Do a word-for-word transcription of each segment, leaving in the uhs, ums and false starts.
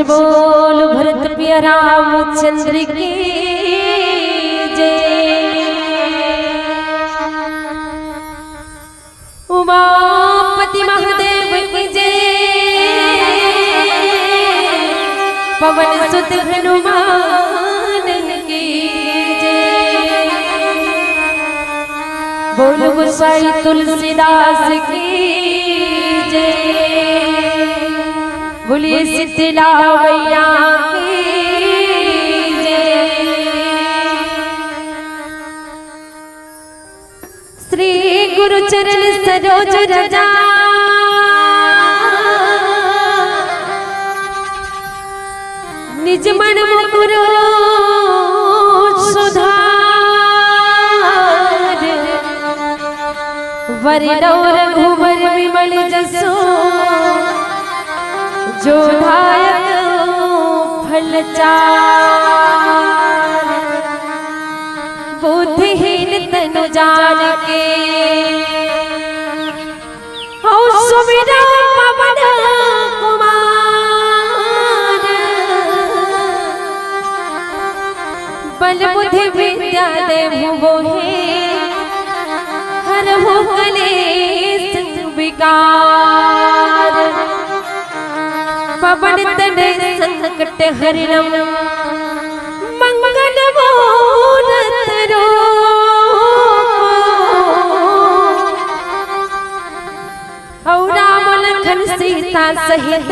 बोल भरत प्रिय रामचंद्र की जय। उमापति महादेव की जय। पवन सुत हनुमान की जय। बोल गोसाई तुलसीदास की जय। बोलिए शीतला मैया की जय। श्री गुरु चरण सरोज रजा, निज मन मुकुर सुधार। वरि नव रघुबर विमल जसु, जो दायक फल चार। बुद्धिहीन तनु जान के, हौ सुमिरा पवन कुमार। बल बुद्धि विद्या देहु मोहे, हरहु कलेस विकार। पवन तनय संकट हरणम, मंगल मूरत रूप। हौ राम लखन सीता सहित,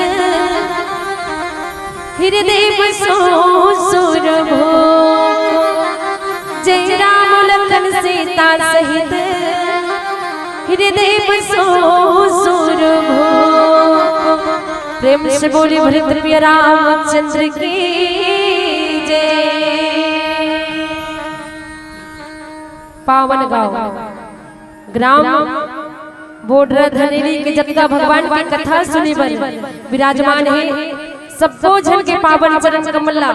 हृदय बसो सुरभूप। जय राम लखन सीता सहित, हृदय बसो सुरभूप। प्रेम से बोली भरत प्रिय रामचंद्र की जय। पावन गांव ग्राम बोडरा धनेरी के जतका भगवान के कथा सुने बर विराजमान हे, सब्बो झन के पावन चरण कमल ला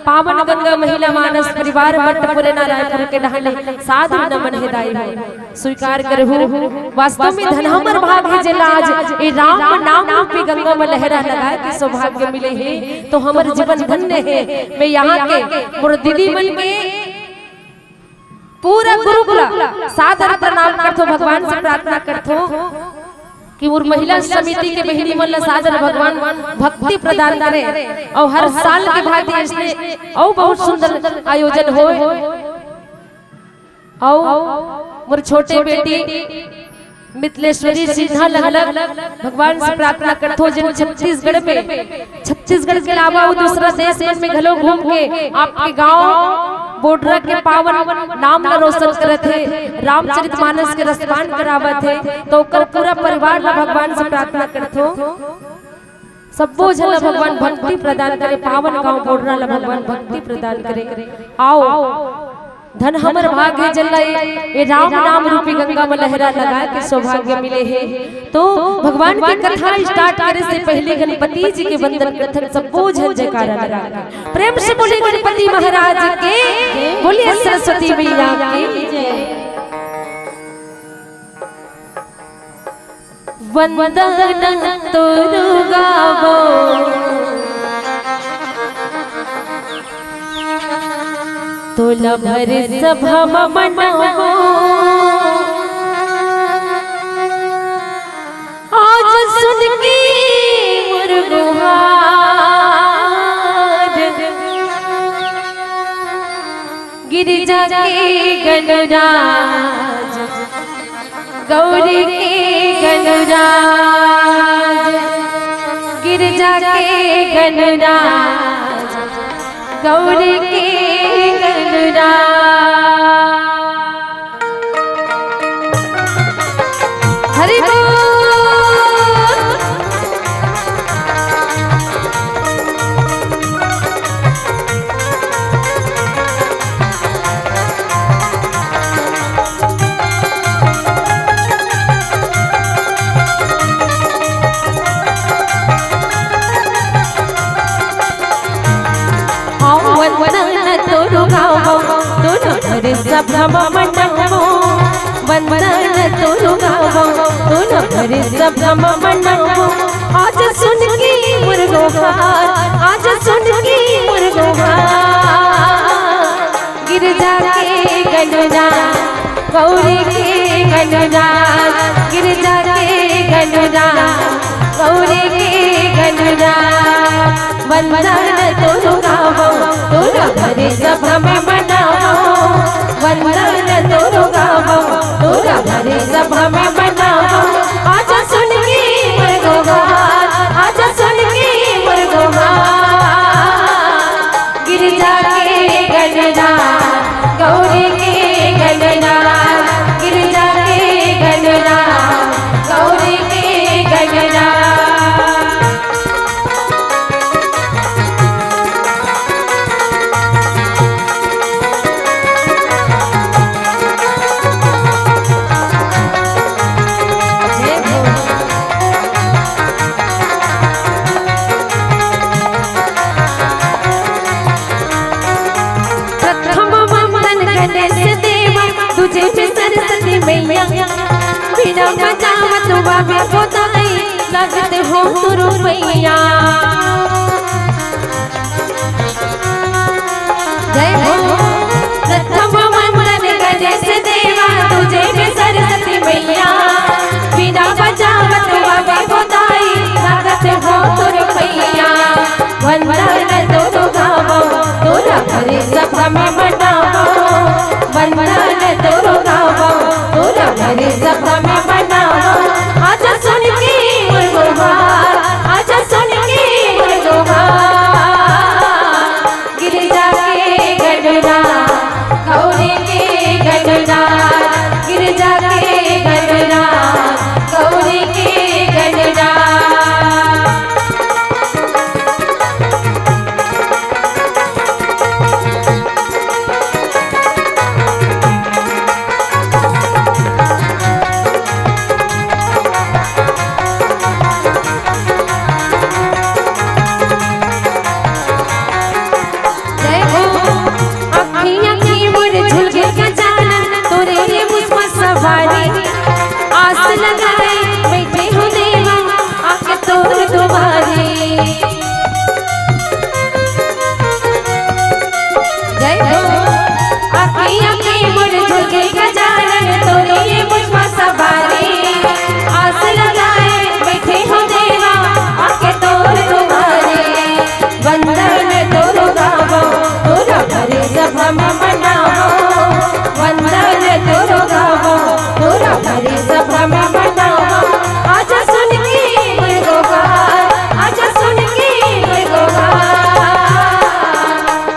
पावन गंगा महिला मानस परिवार मठ पुरैना रायपुर के डहान ले सादर नमन हे दाई हो। स्वीकार करहु, वास्तव में धन हमर भाग हे जेला आज ए राम नाम रूपी गंगा म लहरा लगाए के सौभाग्य मिले हे, तो हमर जीवन धन्य हे। मैं यहाँ के मोर दीदी मन के पूरा गुरुकुल ला सादर प्रणाम करथों, भगवान से प्रार्थना करथों कि मोर महिला समिति के बहिनी मन ला सादर भगवान भक्ति प्रदान करे अउ हर साल के भांति अइसने अउ बहुत सुंदर आयोजन होय। अउ मोर छोटे बेटी मितलेश्वरी सिन्हा लगलग भगवान से प्रार्थना करथों, जेन छत्तीसगढ़ में, छत्तीसगढ़ के अलावा वो दूसरा देश मन में घलो घूम के आपके गांव बोडरा के पावन नाम ला रोशन करत हे, रामचरित मानस के रसपान करावत हे, तो ओकर पूरा परिवार ला भगवान से प्रार्थना करथों। सब्बो झन ला भगवान भक्ति प्रदान करे, पावन गांव बोडरा ला भगवान भक्ति प्रदान करे। आओ, धन हमर भाग हे जेला ए, ए राम नाम रूपी गंगा म लहरा लगाए के सौभाग्य मिले हे। तो भगवान के कथा स्टार्ट करे से पहले गणपति जी के वंदन करथन, सब्बो झन जयकारा लगा के। प्रेम से बोले गणपति महाराज के, बोलिए सरस्वती मैया की। वंदन तोर गावो, तोला भर सभा म मनावो। आज सुन के मोर गुहार, गिरजा के गणराज, गौरी के गणराज, गिरजा के गणराज, गौरी के गणराज। हरि बोल। आओ वंदन तोर गावो, तोर भर सभा म मनावो। वंदन तोर गावो, तोर भर सभा म मनावो। आज सुन के मोर तोहार, आज सुन के मोर गोहार। गिरजा के गनरा, गौरी के गनरा, गिरजा के गनरा, गौरी के गनरा। वंदन तोर गावो, तोर भरे सभा में मनावो। वंदन तोर गावो, तोर भरे सभा में मनावो। आजा सुन के मोर गोहार, आजा सुन के मोर गोहार। गिरजा के गनरा, गौरी के गनरा, गिरजा के गनरा, गौरी के गनरा। प्रथम वंदन गणेश देवा, दूजे में सरस्वती मैया। बीना बजावत बाबे गोदाई, लागत हो तोर पैया। जय हो। प्रथम वंदन गणेश देवा, दूजे में सरस्वती मैया। बीना बजावत बाबे गोदाई, लागत हो तोर पैया। वंदन तोर गावो, तोर भरे सभा में मनावो। वंदन तोर गावो, तोर भरे सभा में मनावो। आजा सुन के मोर गोहार, आजा सुन के मोर गोहार। गिरजा के गनरा, गौरी के गनरा, गिरजा के गनरा, गौरी के गनरा। जय हो। अखी अखी मोर झुलगे गजानन, तोरे ये मुझ पर सवारी। आस लगाए बैठे हो देवा, आके तोर दुआरी। जय हो। अखी अखी मोर झुलगे गजानन, तोरे ये मुझ पर सवारी। आस लगाए बैठे हो देवा, आके तोर दुआरी। वंदन तोर गावो, तोर भरे सभा में मनावो। वंदन तोर गावो, तोर भरे सभा में मनावो। आजा सुन के मोर गोहार, आजा सुन के मोर गोहार।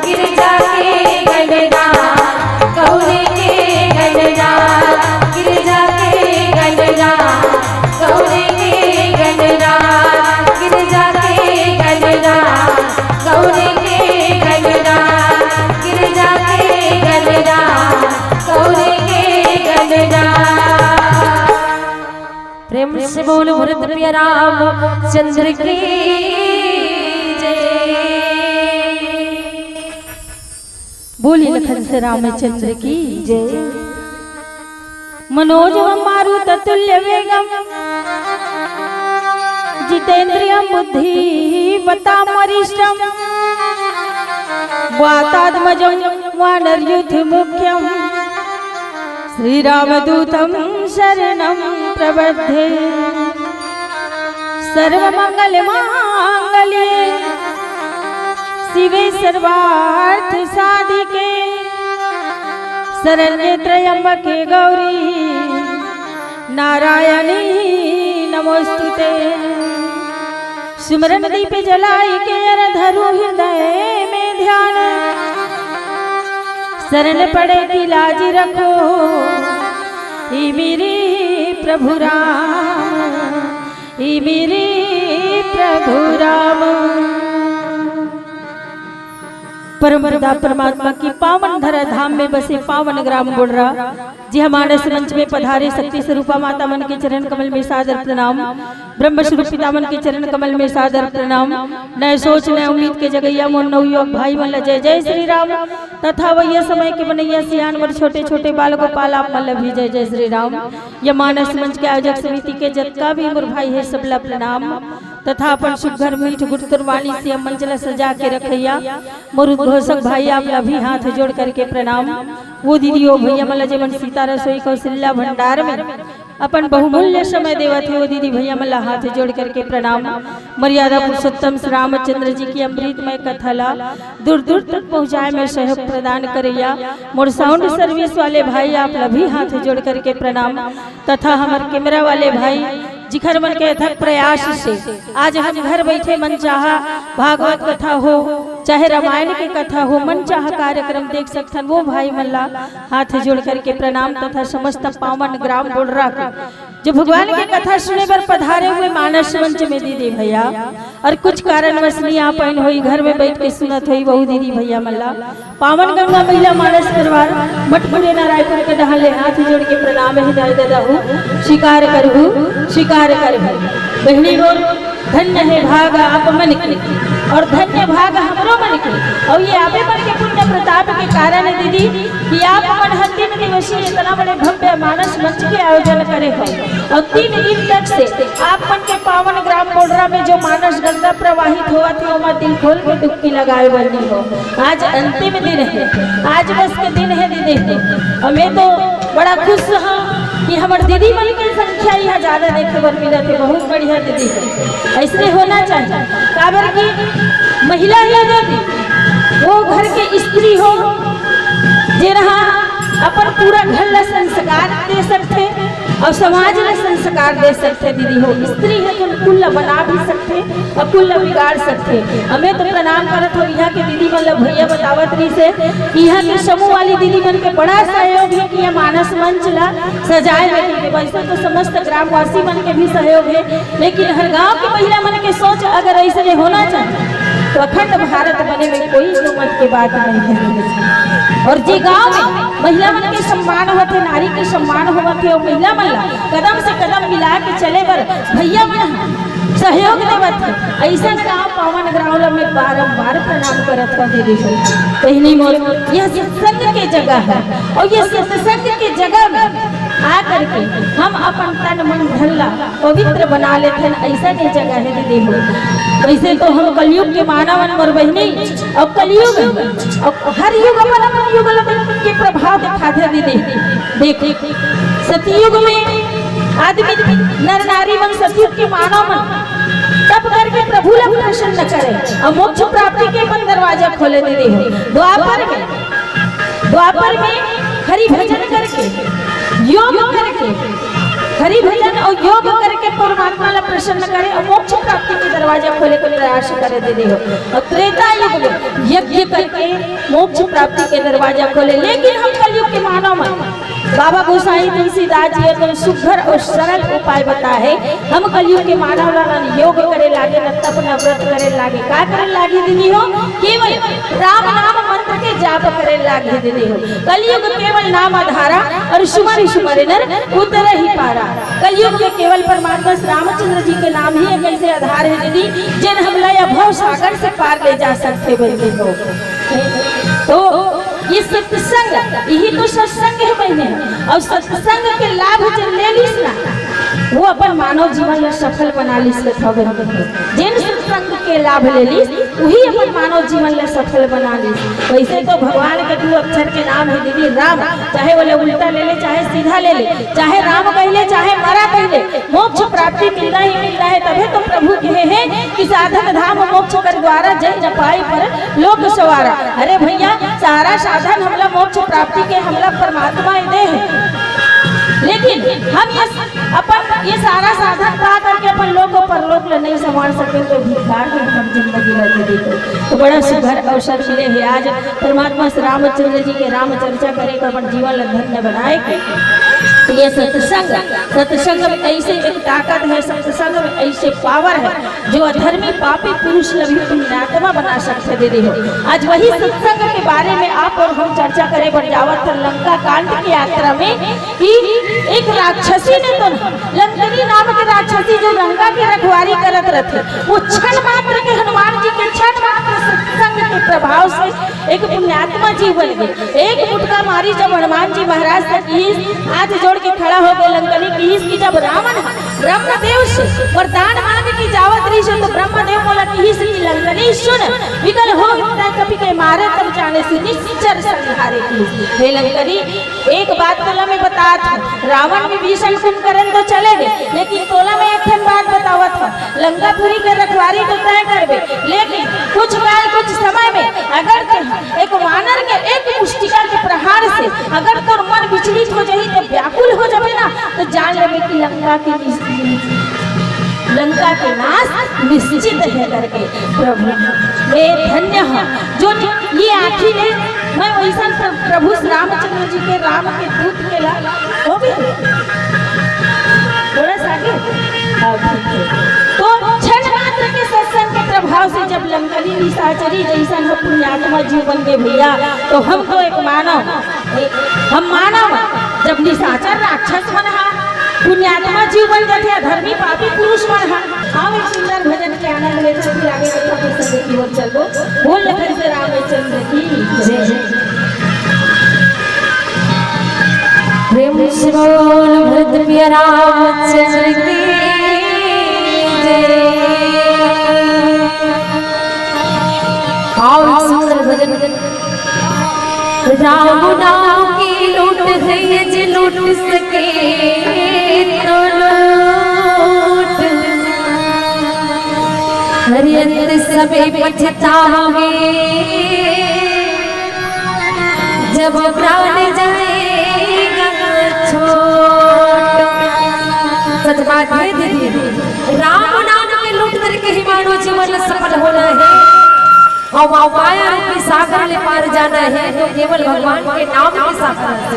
गिरजा के गनरा, गौरी के गनरा, गिरजा के गनरा, गौरी के गनरा, गिरजा के गनरा, गौरी के गनरा, गिरजा के गनरा, गौरी के गनरा। प्रेम से बोलो भरत प्रिय रामचंद्र की जय। बोली लखन से रामचंद्र की जय। मनोजवं मारुततुल्यवेगं जितेन्द्रियं बुद्धिमतां वरिष्ठं वातात्मजं वानरयूथमुख्यं श्रीरामदूतं शरणं प्रपद्ये। सर्वमंगलमांगल्ये शिवे सर्वार्थ साधिके शरण्ये त्र्यंबके गौरी नारायणी नमोस्तुते। सुमरन दीप जलाय के अर धरु हृदय में ध्यान। शरण पड़े की लाज रखो, हे मेरे प्रभु राम, हे मेरे प्रभु राम। परम पिता परमात्मा की पावन धरा धाम में बसे पावन ग्राम बुढ़रा, जिहां मानस मंच में पधारे शक्ति स्वरूपा माता मन के चरण कमल में सादर प्रणाम। ब्रह्म स्वरूप पिता मन के चरण कमल में सादर प्रणाम। नए सोच नए उम्मीद के जगैया मोर नवयुवक भाई मन ला जय जय श्री राम। तथा वैया समय के बनैया सियान मोर छोटे छोटे बाल गोपाल आप मन ला भी जय जय श्री राम। यह मानस मंच के आयोजक समिति के जतका भी मोर भाई हे, सबला प्रणाम। तथा अपन सुघर मीठ गुरतुर वाणी से मंच ला सजा के रखइया मोर उद्घोषक भाई, आप ला भी हाथ जोड़ करके प्रणाम। वो दीदी, वो भैया मन ला, जेमन सीता रसोई कौशल्या भंडार में अपन बहुमूल्य समय देवत हे, वो दीदी भैया मन ला हाथ जोड़ करके प्रणाम। मर्यादा पुरुषोत्तम श्री रामचंद्र जी की अमृतमय कथा ला दूर दूर तक पहुँचाए में सहयोग प्रदान करइया मोर साउंड सर्विस वाले भाई, आप ला भी हाथ जोड़ करके प्रणाम। तथा हमर कैमरा वाले भाई, जिखर मन के अथक प्रयास से आज हम घर बैठे मनचाहा भागवत कथा हो, चाहे रामायण के कथा हो, मनचाहा कार्यक्रम देख सकथन, वो भाई मन ला हाथ जोड़ करके प्रणाम। तथा समस्त पावन ग्राम बोडरा के जो भगवान के कथा सुने बर पधारे हुए मानस मंच में दीदी भैया, और कुछ कारणवश नहीं आ पाइन होई, घर में बैठ के सुनत होई, वहू दीदी भैया मन ला पावन गंगा महिला मानस परिवार मठपुरेना रायपुर के डहान ले हाथ जोड़ के प्रणाम हे दाई ददा हो, स्वीकार करहु, स्वीकार करहु। बहिनी मोर, धन्य हे भाग आप मन के और धन्य भाग हमरो मन के। और ये आपे मन के पुण्य प्रताप के कारण हे दीदी कि आप मन ह तीन दिवसीय इतना बड़े भव्य मानस मंच के आयोजन करे हो और तीन दिन तक से आप मन के पावन ग्राम बोडरा में जो मानस गंगा प्रवाहित होवत हे, ओमा दिल खोल के डुबकी लगाए बर नी हो। आज अंतिम दिन हे, आज बस के दिन हे दीदी। और मैं तो बड़ा खुश हूँ कि हमर दीदी मन के संख्या यहाँ ज्यादा देखे बर मिलत हे। बहुत बढ़िया दीदी हे, ऐसने होना चाहिए। काबर कि महिला ही दीदी वो घर के स्त्री हो, जेन हा अपन पूरा घर ला संस्कार दे सकथे और समाज ला संस्कार दे सकथे दीदी हो। स्त्री हे तो कुल ला बना भी सकथे और कुल ला बिगाड़ सकथे। हमें तो प्रणाम करत हो यहाँ के दीदी मन ला, भैया बतावत रहिसे कि यहाँ के समूह वाली दीदी मन के बड़ा सहयोग हे कि ये मानस मंच ला सजाए में दीदी। वैसे तो समस्त ग्रामवासी मन के भी सहयोग हे, लेकिन हर गांव के महिला मन के सोच अगर ऐसने होना चाहिए तो अखंड भारत बने में कोई दो मत के बात नहीं है। और जे गांव में महिला मन के सम्मान होवत हे, नारी के सम्मान होवत हे, और महिला मन ला कदम से कदम मिला के चले बर भैया मन ह सहयोग देवत हे, ऐसन गांव पावन ग्राम ला मैं बारंबार प्रणाम करत हूँ दीदी हो। बहिनी मोर, यह सत्संग के जगह हे और ये सत्संग के जगह में आ करके हम अपन तन मन धन ला पवित्र बना लेथन, ऐसन ये जगह हे दीदी हो। वैसे तो हम कलयुग के मानव हन मोर बहिनी, और कलयुग और हर युग अपन अपन युग ला के प्रभाव दिखाथे दीदी। देख, सतयुग में आदमी, नर नारी मन, सतयुग के मानव मन तप करके प्रभु ला प्रसन्न करे और मोक्ष प्राप्ति के अपन दरवाजा खोले दीदी हो। द्वापर में, द्वापर में हरि भजन करके, योग करके, हरि भजन और योग करके परमात्मा ला प्रसन्न करे और मोक्ष प्राप्ति के दरवाजा खोले के प्रयास करे दीदी हो। और त्रेता युग में यज्ञ करके मोक्ष प्राप्ति के दरवाजा खोले, लेकिन हम कलयुग के मानव मन, बाबा गोसाई तुलसीदास जी एकदम सुघर और सरल उपाय बताए हे। हम कलयुग के मानव ला न योग करे लागे, न तप, न व्रत करे लागे। का करे लागे दीदी हो? केवल राम नाम मंत्र के जाप करे लागे दीदी हो। कलयुग केवल नाम आधारा, और सुमरि सुमरि नर उतरहि पारा। कलयुग में केवल परमात्मा श्री रामचंद्र जी के नाम ही एक ऐसे आधार हे दीदी, जेन हमला या भव सागर से पार ले जा सकथे बहिनी हो। तो ये सत्संग, यही तो सत्संग हे बहिनी। और सत्संग के लाभ जेन ले लिस ना, वो अपन मानव जीवन ला सफल बना लिस कथा बहिनी हो। जेन सत्संग के लाभ ले लिस, वही अपन मानव जीवन ला सफल बना लिस। वैसे तो भगवान के दू अक्षर के नाम हे दीदी, राम। चाहे ओला उल्टा ले ले, चाहे सीधा ले ले, चाहे राम कहि ले, चाहे मरा कहि ले, मोक्ष प्राप्ति मिलना ही मिलना हे। तभे तो प्रभु कहे हे कि साधन धाम मोक्ष कर द्वारा, जय जपाई पर लोक सवारा। अरे भैया, सारा साधन हमला मोक्ष प्राप्ति के हमला परमात्मा ही दे हे, लेकिन हम ये अपन ये सारा साधन पा करके अपन लोक और परलोक ला नहीं संवार सके तो धिक्कार हे हमर जिंदगी ला दीदी हो। तो बड़ा सुघर अवसर मिले हे आज परमात्मा श्री रामचंद्र जी के राम चर्चा करे के, अपन जीवन ला धन्य बनाए के। तो ये सत्संग, सत्संग में ऐसे एक ताकत हे, सत्संग में ऐसे पावर हे जो अधर्मी पापी पुरुष ला भी पुण्यात्मा बना सकथे दीदी हो। आज वही सत्संग के बारे में आप और हम चर्चा करे बर जावत हन लंका कांड के यात्रा में कि एक राक्षसी ने तो, लंकनी नाम के राक्षसी जो लंका के रखवारी करत रथे, वो क्षण मात्र के हनुमान जी के क्षण मात्र सत्संग के प्रभाव से एक पुण्यात्मा जीव बन गे। एक मुटका मारी जब हनुमान जी महाराज से किहिस, हाथ जोड़ के खड़ा हो गे लंकनी, किहिस कि जब रावण ब्रह्मदेव से वरदान मांग के जावत रहिस, तो ब्रह्मदेव मोला किहिस कि लंकनी सुन, विकल हो तैं कपि के मारे, तब जानेसु निश्चर संहारे किहिस। हे लंकनी, एक बात तोला मैं बतात हूँ, रावण विभीषण कुंभकर्ण तो चले गे, लेकिन तोला मैं एक ठन बात बतावत हूँ, लंकापुरी के रखवारी तो तैं करबे, लेकिन कुछ काल, कुछ समय में अगर तैं एक वानर के एक मुष्टिका के प्रहार से अगर तोर मन विचलित हो जाही, तो व्याकुल हो जाबे ना, तो जान लेबे कि लंका के निश्चित, लंका के नाश निश्चित है करके। प्रभु, मैं धन्य हूँ जो ये आँखी ले मैं वैसन प्र-, प्रभु श्री रामचंद्र जी के, राम के दूत के ला, हो भी थोड़ा सा आगे। हाँ, ठीक है। तो क्षण मात्र के सत्संग के प्रभाव से जब लंकनी निशाचरी जैसन हम पुण्यात्मा जीव बन गए भैया, तो हम तो एक मानव, हम मानव, जब निशाचर राक्षस मन हा पुण्यात्मा जीव बन जाथे, अधर्मी पापी पुरुष मन हा। आओ एक सुंदर भजन के आनंद लेथन, फिर आगे कथा के संगे की ओर चलबो। बोल फिर से रामचंद्र की जय। प्रेम से बोल भरत प्रिय रामचंद्र की जय। आओ एक सुंदर भजन। राम नाम की लूट है, जे लूट सके तो लूट। हर अंत समय पछताओगे, जब प्राण जाएगा छोड़। सच बात है दीदी, राम नाम के लूट करके ही मानव जीवन सफल होना है। अउ, अउ माया रूपी सागर ले पार जाना है तो केवल भगवान के नाम के सागर से।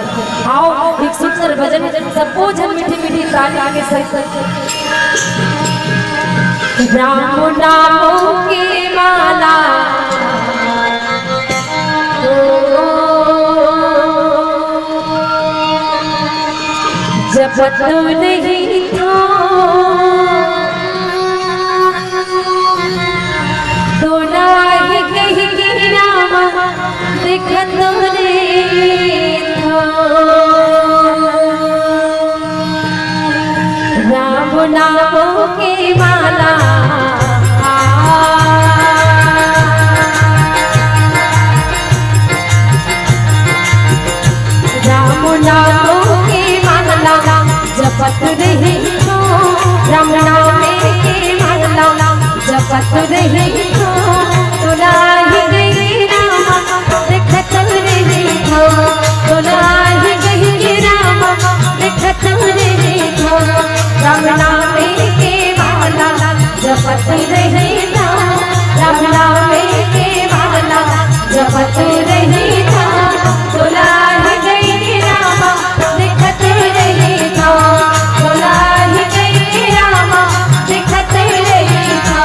आओ एक सुंदर भजन, सबो झन मीठी मीठी ताली के साथ। राम नाम की माला, ओ, जपत नहीं तो तोला ही कहि के राम देखत रे थो। राम नाम के माला, राम नाम के माला जपत रही तो, राम नाम के माला जपत रही तो, तोला ही कहि के राम देखत रही तो, तोला ही कहि के राम देखत रही तो। राम नाम के माला जपत रही तो, राम नाम के माला जपत रही तो, तोला ही कहि के राम देखत रही तो, तोला ही कहि के राम देखत रही तो।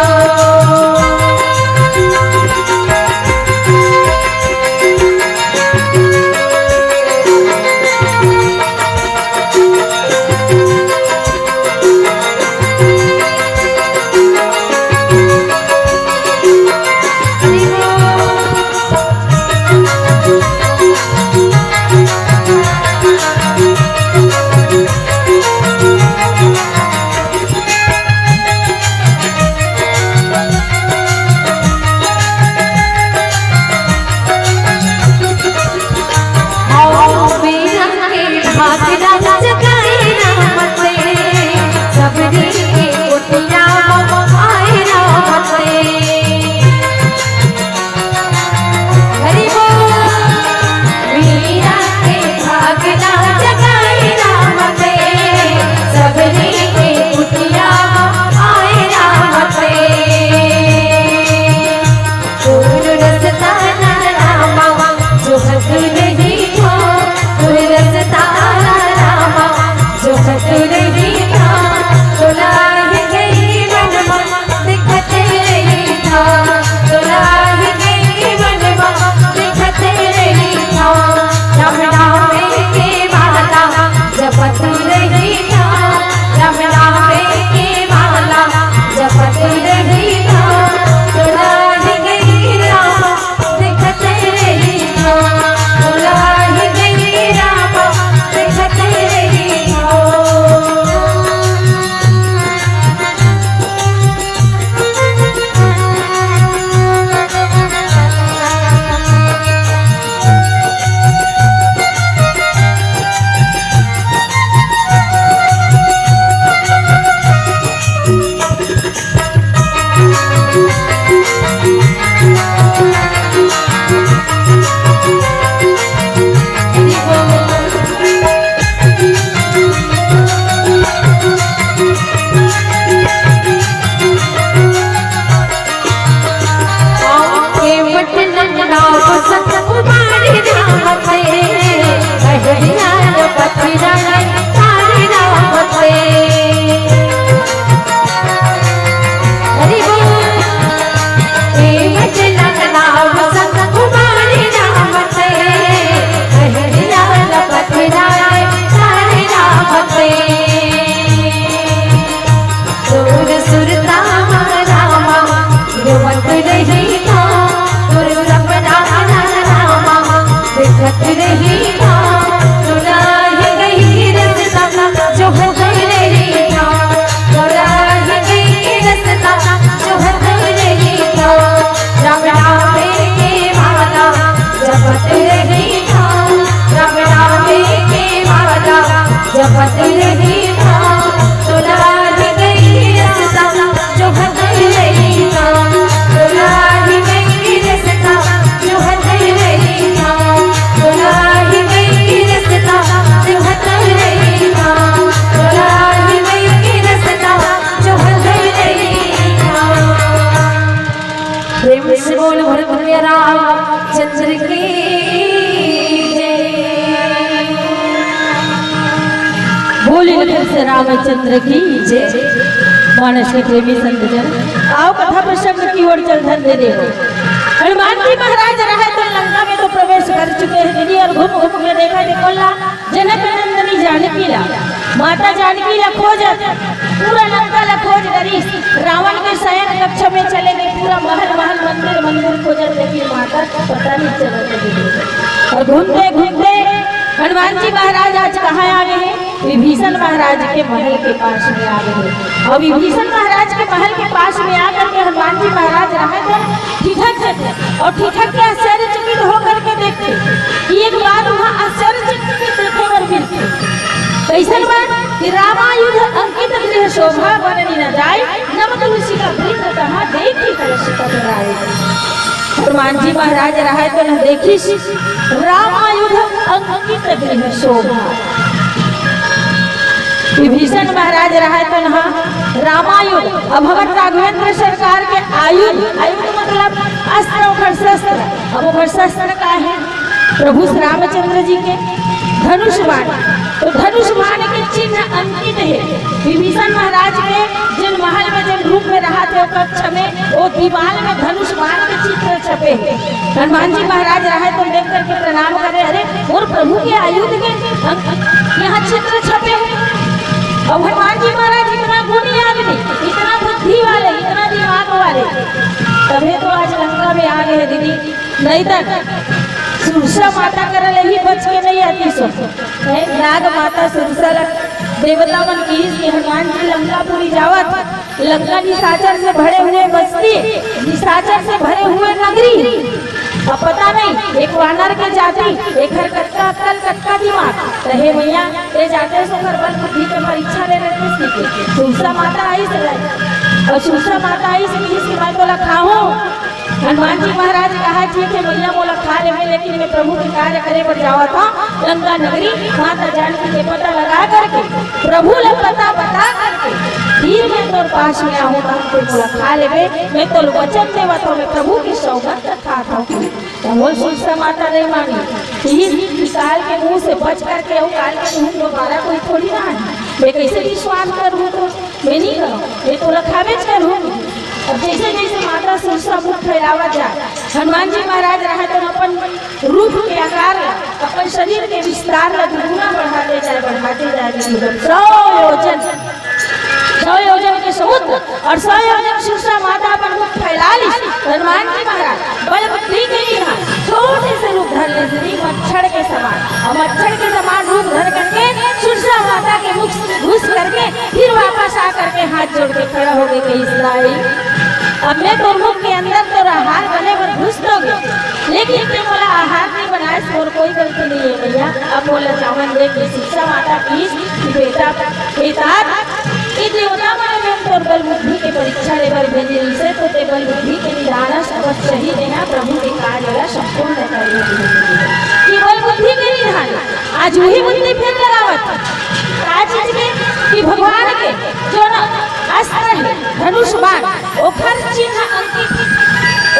संग कुमारी राम थे, कहरिया पथिराए तारी राम थे। हरि बोल। ए बजरंग नाम संग कुमारी राम थे, कहरिया पथिराए तारी राम थे। तोर सुरता रामा रोवत रही था, तोर सपना रामा देखत रही था, तोरा ही गई रस्ता जो हो गई रही था, तोरा ही गई रस्ता जो हो गई रही था। राम नाम के माला जपत रही था, राम नाम के माला जपत रही था, तोरा ही गई रस्ता जो हट रही था, तोरा ही गई रस्ता जो हट रही था, तोरा ही गई रस्ता जो हट रही था, तोरा ही गई रस्ता जो हट रही था। प्रेम से बोल भरत रामचंद्र की जय। बोले लखन से रामचंद्र की जय। मानस के प्रेमी संत जन, आओ कथा प्रसंग की ओर चल धन दे देवो। हनुमान जी महाराज रहे तो लंका में तो प्रवेश कर चुके हैं दीदी, और घूम घूम के देखा, देखो ला, जनक नंदनी जानकी ला, माता जानकी ला खोजत, पूरा लंका ला खोज डरिस। रावण के शयन कक्ष में चले गए, पूरा महल महल, मंदिर मंदिर खोजत, लेकिन माता का पता नहीं चलत दीदी। और घूमते घूमते हनुमान जी महाराज आज कहाँ आ गए हैं? विभीषण महाराज के महल के पास में आ गए हैं। और विभीषण महाराज के महल के पास में आकर के हनुमान जी महाराज रहे थे, ठिठक थे और ठिठक के आश्चर्यचकित होकर के देखते कि एक बात वहाँ आश्चर्यचकित देखे बर मिलते। कैसन बात कि रामायुध अंकित गृह शोभा, बरनि न जाय नव तुलसी का वृंद, कहाँ देखि कलश कपराय। हनुमान जी महाराज रहे तो न देखिस रामायुध अंकित गृह शोभा। विभीषण महाराज रहे तो न रामायुध, अब हमर राघवेंद्र सरकार के आयुध, आयुध मतलब अस्त्र, ओकर शस्त्र, अब ओकर शस्त्र का है? प्रभु श्री रामचंद्र जी के धनुष बाण, तो धनुष बाण के चिन्ह अंकित है। विभीषण महाराज के जिन महल में, जिन रूप में रहा थे, ओकर कक्ष में, वो दीवाल में धनुष बाण के चित्र छपे हैं। हनुमान जी महाराज रहे तो देख करके प्रणाम करे, अरे, मोर प्रभु के आयुध के अंक-, यहाँ चित्र छपे हैं। और हनुमान जी महाराज इतना गुणी आदमी, इतना बुद्धि वाले, इतना दिमाग वाले, तभी तो आज लंका में आ गए दीदी। नहीं तो सुरसा माता करा ले ही बच के नहीं आती सो। हे नाग माता सुरसा लग-, देवता मन की कि हनुमान जी लंकापुरी जावत, लंका निशाचर से भरे हुए बस्ती, निशाचर से भरे हुए नगरी। अब पता नहीं एक वानर के जाति, एकर कतका अक्कल, कतका दिमाग। तो हे मैया, ये जाते सो कर बल बुद्धि के परीक्षा ले लेते सीखे। सुरसा माता आई से रहे। और सुरसा माता आई से किस के मैं तोला खाऊं। हनुमान जी महाराज कहा, "ठीक है भैया, मोला खा लेवे, लेकिन मैं प्रभु के कार्य करे बर जावत हूँ लंका नगरी, माता जानकी के पता लगा करके, प्रभु ला पता बता करके, फिर मैं तोर पास में आहूँ, तब तू मोला खा लेवे। मैं तोर वचन देवत हूँ, मैं प्रभु के सौगंध खात हूँ।" तो वो सुरसा माता नहीं मानी, फिर काल के मुंह से बच करके, वो काल के मुंह दोबारा कोई थोड़ी ना है, मैं कैसे विश्वास करूँ तो? मैं नहीं करूँ, मैं तो रखावेच करूँ। अब जैसे जैसे माता सुरसा मुख फैलावत जाए, हनुमान जी महाराज रहे तो अपन रूप के आकार ला, अपन शरीर के विस्तार ला दुगुना बढ़ाते जाए, बढ़ाते जाए। सौ योजन, सौ योजन के समुद्र और सौ योजन सुरसा माता अपन मुख फैला ली। हनुमान जी महाराज बल बुद्धि के लिए छोटे से रूप धर ले, मच्छर के समान, और मच्छर के समान रूप धर करके सुरसा माता के मुख से घुस करके फिर वापस आ करके हाथ जोड़ के खड़ा हो गए, कहिस, "दाई, अब मैं तोर मुख के अंदर तोर आहार बने बर घुस तो गए, लेकिन ते मोला आहार नहीं बनाए, मोर कोई गलती नहीं है भैया, अब मोला जावन दे।" कि सुरसा माता की कि बेटा, बेटा, ये देवता मन में तोर बल बुद्धि के परीक्षा ले बर भेजे रिहिसे, तो ते बल बुद्धि के निधान अवश्य ही देना, प्रभु के कार्य ला संपूर्ण कर दे। कि बल बुद्धि के निधान, आज वही बुद्धि फिर लगावत। का चीज के? कि भगवान के जो न अस्त्र है, धनुष बाण, ओकर चिन्ह अंकित,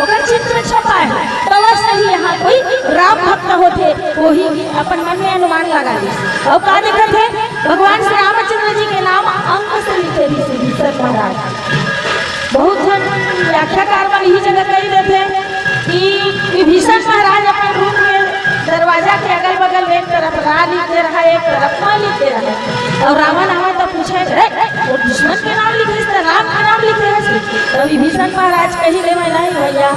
ओकर चित्र छपा है, तो अवश्य ही यहाँ कोई वही अपन मन में अनुमान लगा ली। अउ का देखत हे, भगवान श्री रामचंद्र जी के नाम अंक से लिखे रहिस विभीषण महाराज। बहुत झन व्याख्याकार मन यही जगह कही देथे कि विभीषण महाराज अपन रूप में दरवाजा के अगल बगल एक तरफ रा लिखे रहा, एक तरफ म लिखे रहा। अउ रावण आवे तो पूछे, "रे, वो दुश्मन के नाम लिखे, राम के नाम लिखे है?" तो विभीषण महाराज कही दे, "मैं नहीं भैया,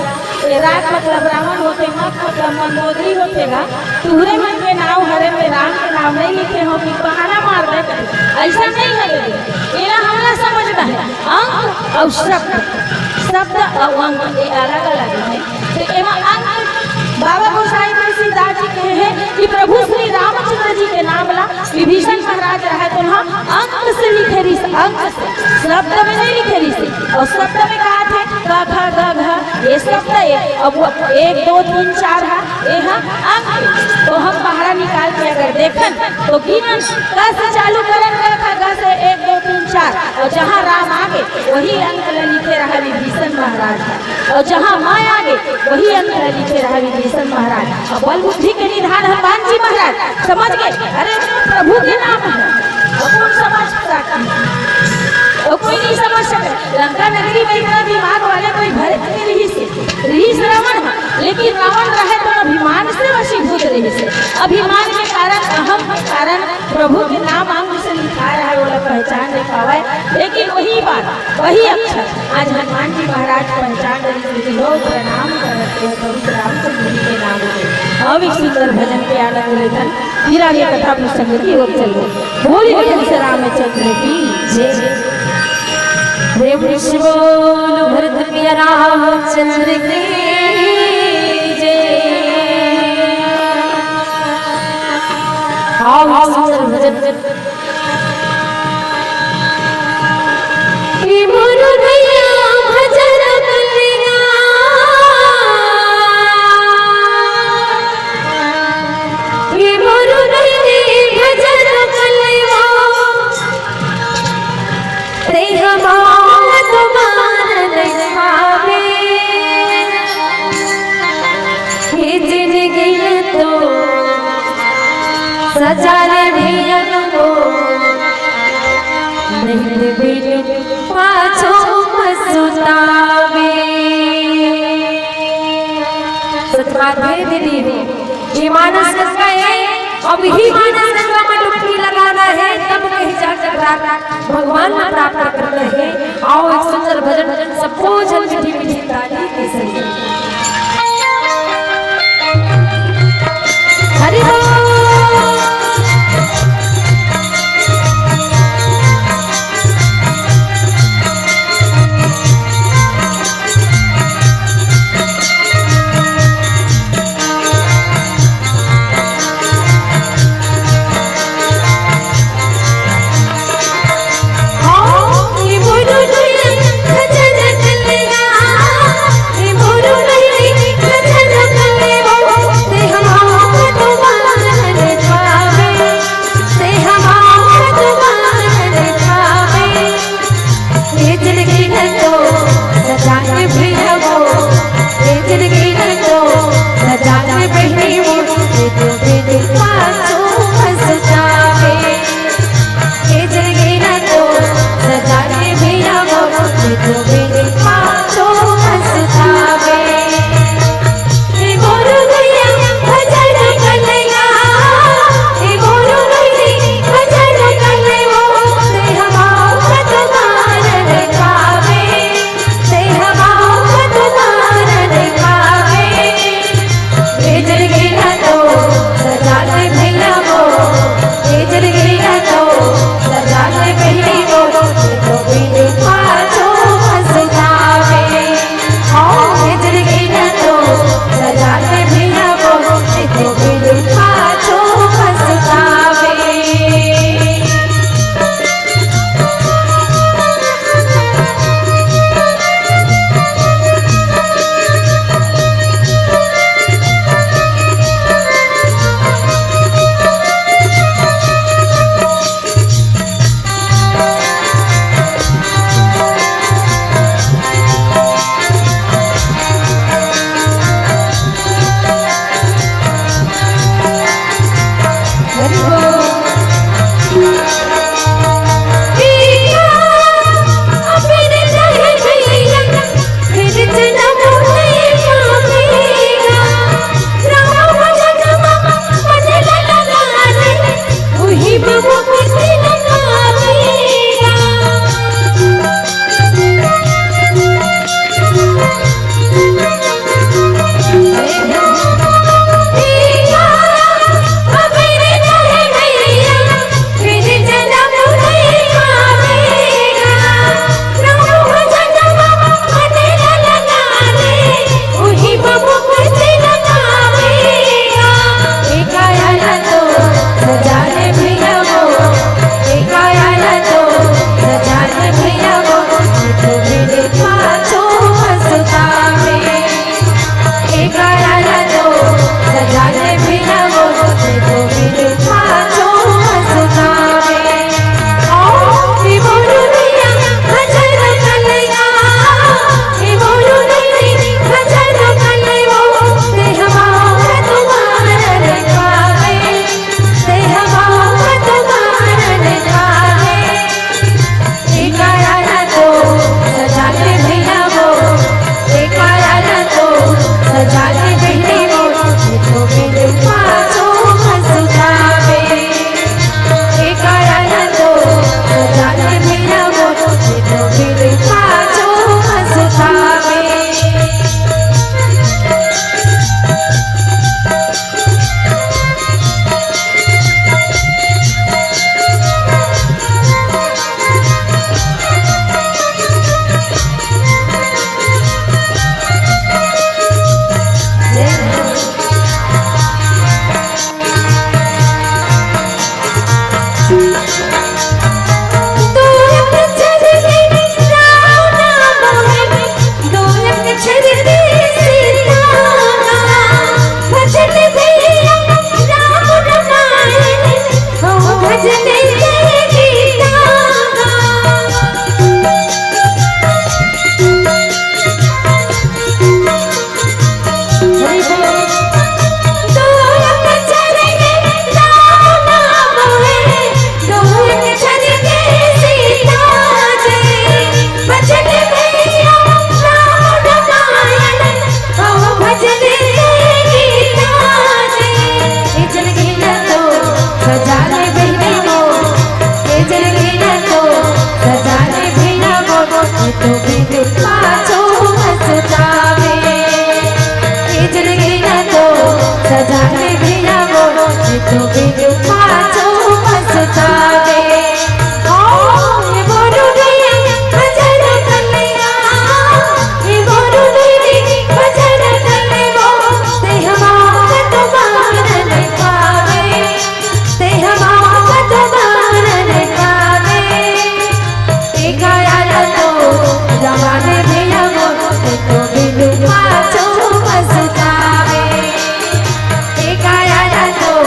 ये राग मतलब रावण होथे, मग मतलब मंदोदरी होथे गा। तुहरे मन के नाव हरे, मैं राम के नाव नहीं लिखे हों कि बहाना मार दे।" अइसा नहीं है दीदी, एला हमला समझना है। अंक अउ शब्द, शब्द अउ अंक ये अलग-अलग है। तो एमा अंक बाबा गोसाई तुलसीदास जी कहे हैं कि प्रभु श्री रामचंद्र जी के नाम ला विभीषण महाराज रहे तो वहाँ अंक से लिखे रहिस, अंक से, शब्द में नहीं लिखे रहिस। अउ शब्द में कहा थे क ख ग घ, ये शब्द है। अब वो एक, दो, तीन, चार है, ये है अंक। तो हम पहाड़ा निकाल के अगर देखन तो गिनन क से चालू करन, क ख ग से एक, दो, तीन, चार, अउ जहाँ राम आगे वही अंक ला लिखे रहा विभीषण महाराज। अउ जहाँ म आगे वही अंक ला लिखे रहा विभीषण महाराज। अउ बल बुद्धि के निधान हनुमान जी महाराज समझ गए, अरे प्रभु के नाम है, अउ कौन समझ सकता है? अउ कोई नहीं समझ सके। लंका नगरी में इतना दिमाग वाले कोई भरत नहीं रहिस, रहिस रावण ह, लेकिन रावण रहे तो अभिमान से वशीभूत रहिस। अभिमान के कारण, अहम के कारण प्रभु के नाम अंक से लिखा रहा है, ओला पहचान नहीं पावे। लेकिन वही बात, वही अक्षर आज हनुमान जी महाराज पहचान रहे, क्योंकि लोग प्रणाम करते हैं प्रभु श्री रामचंद्र जी के नाम को। अब एक सुंदर भजन के आनंद लेथन, फिर आगे कथा प्रसंग की ओर चलबो। बोली लखन से रामचंद्र की जय। प्रेम से बोलो भरत प्रिय रामचंद्र की जय। आओ सुंदर भजन। हे मोर भैया भजन कलिया, हे मोर बहिनी भजन कलिया, ते हमार तुम्हार नहीं पावे। ये जिंदगी न तो सजा ले भैया को, नहीं तो बिनु पाछो पछतावे। सच बात है दीदी, ये मानस गंगा है, अब ही मानस गंगा में डुबकी लगाना है, तब कहीं जाकर रात भगवान में प्राप्त करना है। आओ एक सुंदर भजन, सबको झन मीठी मीठी ताली के संग। हरि बोल। जाने भैया वो, ये तो बिनु पाछो पछतावे। ओ, ये बोलू रे, भजन कन्हैया, ये बोलू रे, भजन कन्हैया, ते हमारा तो मान नहीं पावे, ते हमारा तो मान नहीं पावे। ए काया तो जवान भैया वो, ये तो बिनु पाछो पछतावे। ए काया तो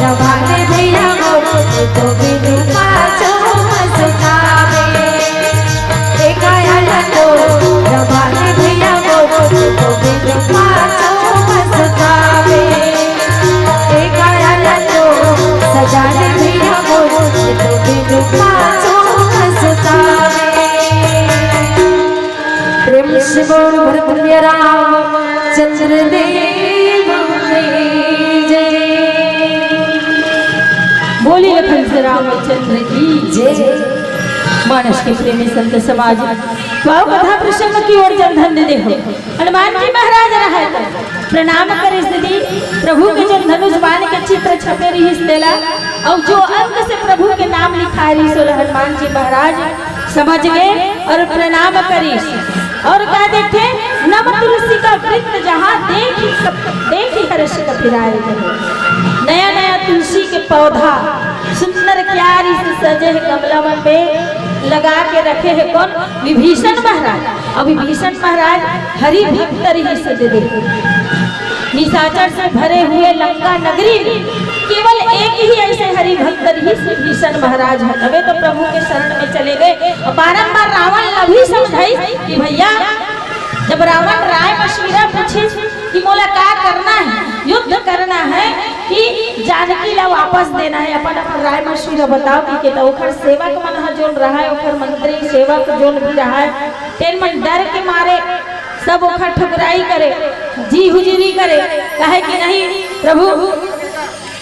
जवान भैया वो, ये तो बिनु पाछो पछतावे। ए काया तो जवान भैया वो, ये तो बिनु पाछो पछतावे। ए काया तो सजान भैया वो, ये तो बिनु पाछो पछतावे। प्रेम से बोल भरत प्रिय रामचंद्र देव की जय। बोली लखन से रामचंद्र की जय। मानस के प्रेमी संत समाज, तो आओ कथा प्रसंग की ओर जन धन दे हो। हनुमान जी महाराज रहे तो प्रणाम करे दीदी। प्रभु के जन धनुष बाण के चित्र छपे रहिस तेला, अउ जो अंक से प्रभु के नाम लिखाय रहिस, ओला हनुमान जी महाराज समझ गए अउ प्रणाम करिस। अउ का देखे, नव तुलसी का वृत्त जहाँ देखि, देखि हर्ष कपि राय। नया नया तुलसी के पौधा सुंदर क्यारी से सजे हे गमला मन में लगा के रखे हे कौन? विभीषण महाराज। अउ विभीषण महाराज हरि भक्त रहिस दीदी। निशाचर से भरे हुए लंका नगरी में केवल एक ही ऐसे हरि भक्त रहिस, विभीषण महाराज ह। तबे तो प्रभु के शरण में चले गए। अउ बारंबार रावण ला भी समझाइस कि भैया, जब रावण राय मशीरा पूछिस कि मोला का करना है, युद्ध करना है कि जानकी ला वापस देना है, अपन अपन राय मशीरा बताओ कि के, त ओखर सेवक मन ह जोन रहा है, ओखर मंत्री सेवक जोन भी रहा है, तेन मन डर के मारे सब ओखर ठुकराई करे, जी हुजूरी करे, कहे कि नहीं प्रभु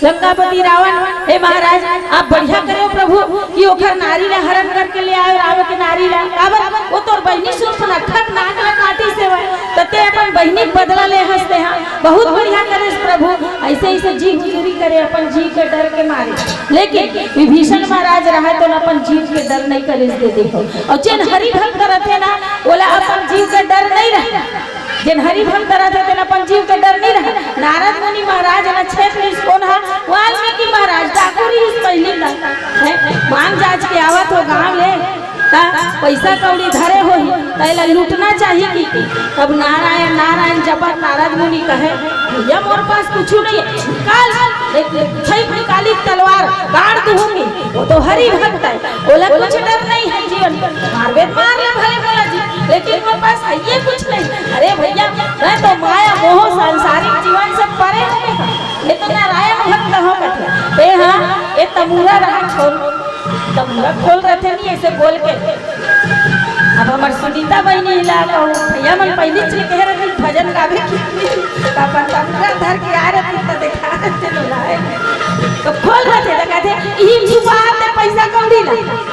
लंकापति रावण, हे महाराज, आप बढ़िया करे हो प्रभु कि ओखर नारी ला हरण करके ले आयो, रावण के नारी ला। काबर? वो तोर बहिनी शूर्पणखा के नाक ला काटिस हे, त ते अपन बहिनी के बदला ले हस ते हा। बहुत बढ़िया करेस प्रभु, ऐसे ऐसे जी हुजूरी करे अपन जीव के डर के मारे। लेकिन विभीषण महाराज रहा तो अपन जीव के डर नहीं करेस दीदी हो। अउ जेन हरि भक्त रथे ना, ओला अपन जीव के डर नहीं रहे। जेन हरि भक्त रथे, तेन अपन जीव के डर नहीं रहे। नारद मुनि महाराज ला छेक लिस कोन हा? वाल्मीकि महाराज, डाकू रहिस पहिली का। हैं? मांग जांच के आवत हो गांव ले, त पैसा कौड़ी धरे होही, त एला लूटना चाहिए कि, कि? तब नारायण, नारायण जपत नारद मुनि कहे, "भैया, मोर पास कुछू नहीं है, निकाल, एक, एक छई निकाली तलवार, काट दूंगी।" वो तो हरि भक्त है, ओला कुछ डर नहीं है जीवन में। मारबे त मार ले भले मोला जी, लेकिन मोर पास है ये कुछ नहीं। अरे भैया, मैं तो माया मोह सांसारिक जीवन से परे हूँ। ये तो नारायण भक्त हो कथे। ते हाँ, ये तमूरा रहा खोल, तमूरा खोल रथे नहीं ऐसे बोल के। अब हमर सुनीता बहिनी ला कहूँ, भैया मन पहली चीज कहे रहे भजन गावे की, त अपन तमूरा धर के आ रहे, त देखा रहे थे लोग आए। तो खोल रहे थे, तो कहते, "इही छुपा हाथ से पैसा कौड़ी ला।"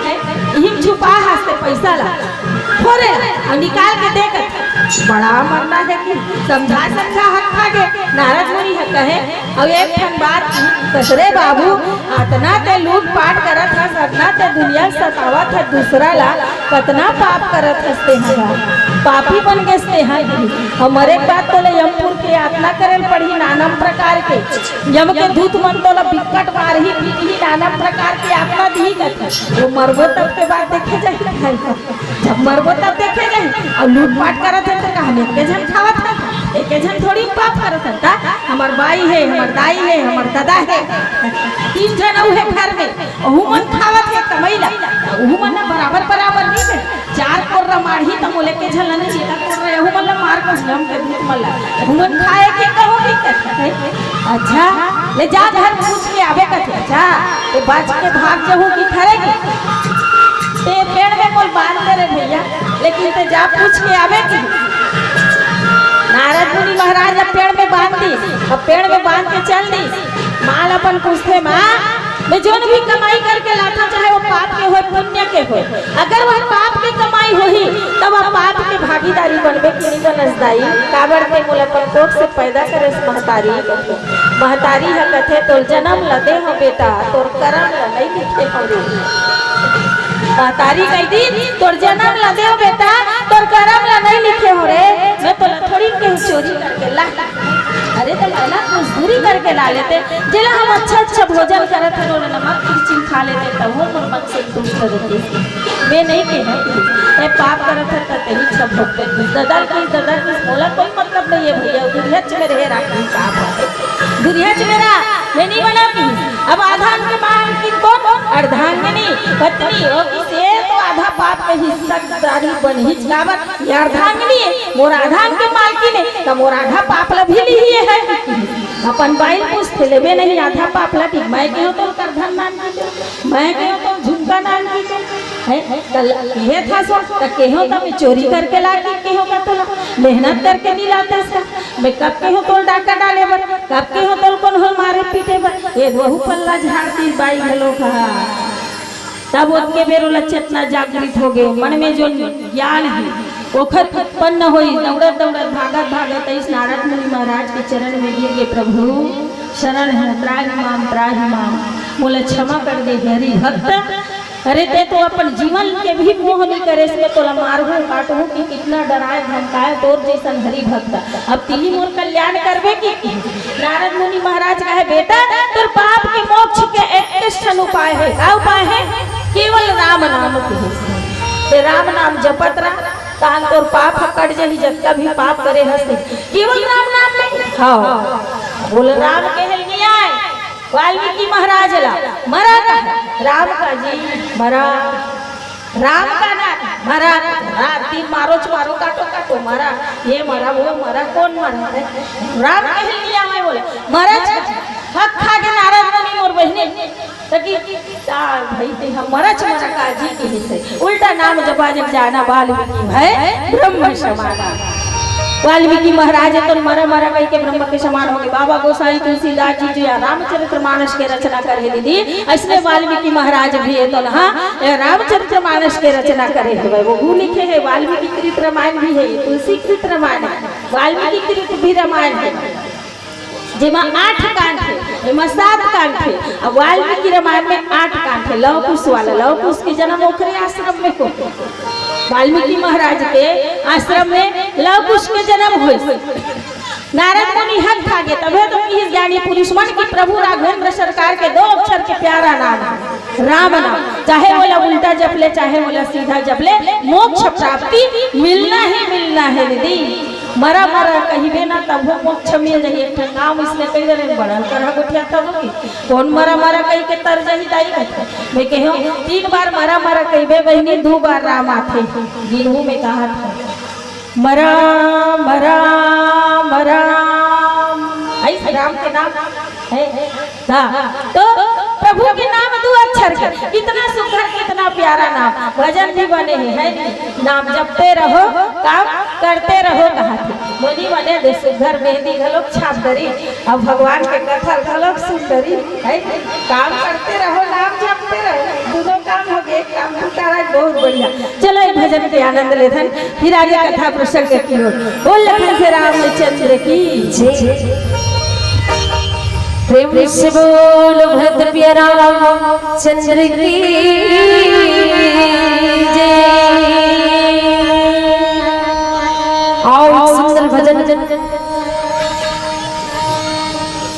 हैं? इही छुपा हाथ से पैसा ला। फोरे ला, अउ निकाल के दे कर। बड़ा मरना है कि समझा समझा हक खा के नारद मुनि ह कहे, अउ एक ठन बात की, "कस रे बाबू, अतना ते लूटपाट करत हस, अतना ते दुनिया ल सतावत हस दूसरा ला, कतना पाप करत हस ते हा, पापी बन गेस ते हा।" अउ मरे के बाद तोले यमपुर के यातना करे ल पड़ही नानम प्रकार के। यम के दूत मन तोला बिकट मारही, पीटही, नानम प्रकार के यातना दिही कथे। वो मरबो तब के बाद देखे जाही। जब मरबो तब देखे जाही। अउ लूटपाट करत हे त कहानी एके झन खावत हे, एके झन थोड़ी पाप करत हे। त हमर बाई हे, हमर दाई हे, हमर ददा हे, तीन झन अउ हे घर में, ओहू मन खावत हे कमई ला, त ओहू मन ला बराबर बराबर नहीं हे। चार कोर्रा मारही त मोले के झन ला नहीं, एका कोर्रा ओहू मन ला मार कहूँ, यम के दूत मन ला, ओहू मन खाए के कहूँ नहीं कहत हे। अच्छा, ले जा घर पूछ के आबे कथे। अच्छा, ते बच के भाग जहू कि खरे के? ते पेड़ में मोल बांध दे रे भैया, लेकिन ते जा पूछ के आबे कि? नारद मुनि महाराज अब पेड़ में बांध दी, अब पेड़ में बांध के चल दी। माँ ल अपन पूछथे, "माँ, मैं जोन भी कमाई करके लाथों, चाहे वो पाप के होय, पुण्य के होय, अगर वह पाप के कमाई होही, तब वह पाप के भागीदारी बनबे कि नहीं बनस दाई? काबर ते मोला अपन कोख से पैदा करेस महतारी। महतारी ह कथे, "तोर जन्म ल दे हो बेटा, तोर करम ल नहीं लिखे हो रे।" महतारी कह दी, "तोर जन्म ल दे हो बेटा, तोर करम ल नहीं लिखे हो रे।" मैं तोला थोड़ी कहूँ चोरी करके ला, अरे तो ला ना, मजदूरी करके ला लेते। जेला हम अच्छा अच्छा भोजन करत हन, ओला नमक मिर्ची खा लेते, तब वो मोर मन संतुष्ट रहते। मैं नहीं कहना कि मैं पाप करत हन, त तही सब भोग करते। ददा की, ददा की, मोला कोई मतलब नहीं है भैया, दुनिया च में रहे राखी पाप है। दुनिया च मेरा, मैं नहीं बना की। अब आधान के मालकिन कौन? अर्धांगिनी पत्नी हो, कि से तो आधा पाप के हिस्सा दारी बन ही काबर, ये अर्धांगिनी है, मोर आधान के मालकिन है, त मोर आधा पाप ला भी लिही है। अपन बाई पूछथे, लेबे नहीं आधा पाप ला, कि मैं केहो तोर करधन नान की, मैं केहो तोर झुमका नान की, है? त ल-, हे था सो, त केहो त मैं चोरी करके ला के केहो का तोला, मेहनत करके नहीं लाते इसका। मैं कब केहो तोल डाका डाले बर, कब केहो तोल कोन हो मारे पीटे बर, ये वहू पल्ला झाड़ती बाई घलो कहा। तब ओतके बेर ओला चेतना जागृत हो गए, मन में जो ज्ञान है, ओखर उत्पन्न होई, दौड़त दौड़त, भागत भागत, अइस नारद मुनि महाराज के चरण में गिर गए, "प्रभु, शरण है, त्राहि माम, त्राहि माम, मोला क्षमा कर दे, हरि भक्त।" अरे, ते तो अपन जीवन के भी मोह नहीं करे, इसमें तोला मारहूं, काटहूं कि कितना डराए, धमकाए तोर जैसन हरि भक्त। अब तिही मोर कल्याण करबे कि? नारद मुनि महाराज कहे, "बेटा, तोर पाप के मोक्ष के एक ठन उपाय है।" का उपाय है? केवल राम नाम के। ते राम नाम जपत रह, तहान तोर पाप ह कट जही, जतका भी पाप करे हस ते। केवल राम नाम में? हाँ। बोल, राम के हेल नहीं आए। वाल्मीकि महाराज ला मरा का, राम का जी मरा, राम का ना मरा, रात दिन मारो च मारो, काटो काटो, मरा, ये मरा, वो मरा, कौन मरा है? राम कह लिया मैं बोले, मरा च, हक खा के नारद मुनि मोर बहिनी, तकी, "आ, भाई, ते ह मरा च मरा का जी के ही सही। उल्टा नाम जपा जब जाना, वाल्मीकि भए ब्रह्म समाना।" वाल्मीकि महाराज तो मरा मरा कहि के ब्रह्म के समान हो गए। बाबा गोसाई तुलसीदास जी जो या रामचरित्र मानस के रचना करे दीदी, इसलिए वाल्मीकि महाराज भी है तो ना, ये रामचरित्र मानस के रचना करे हुए। वो हु लिखे है, वाल्मीकि कृत रामायण भी है, तुलसी कृत रामायण है, वाल्मीकि कृत भी रामायण है। जेमा आठ कांड हे, एमा सात कांड हे। अब वाल्मीकि रामायण में आठ कांड हे। लव कुश वाला, लव कुश के जन्म ओकरे आश्रम में हो। वाल्मीकि महाराज के आश्रम में लव कुश के जन्म होइस। नारद मुनि हक खा गे, तभे तो किहिस ज्ञानी पुरुष मन कि प्रभु राघवेंद्र सरकार के दो अक्षर के प्यारा नाम हे, राम नाम। चाहे ओला उल्टा जप ले, चाहे ओला सीधा जप ले, मोक्ष प्राप्ति मिलना ही मिलना हे दीदी। मरा मरा कहिबे ना, तभो मोक्ष मिल जाही। एक ठन गाँव इसने कहि डरे, बड़ा करहा गोठिया तब कि कौन मरा मरा कहि के तर जाही दाई कथे। मैं कहे, तीन बार मरा मरा कहिबे बहिनी, दू बार राम आथे। गिनहू में कहा था, मरा मरा मरा, ऐसे राम के नाम है। हाँ, तो प्रभु के नाम दू अक्षर के, कितना सुंदर, कितना प्यारा नाम। भजन भी बने हे, है नी? नाम जपते रहो, काम करते रहो, कहा थे। मुनि बने दे सुंदर, मेहंदी घलोक छाप डरी, अब भगवान के कथा घलोक सुन डरी, है नी? काम करते रहो, नाम जपते रहो, दोनों काम हो गए, एक काम दू करा, बहुत बढ़िया। चलो एक भजन के आनंद लेथन। फिर आगे कथा प्रसंग की ओर। बोल लखन से रामचंद्र की जय। प्रेम से बोल भरत प्रिय रामचंद्र की जय। आओ सुंदर भजन।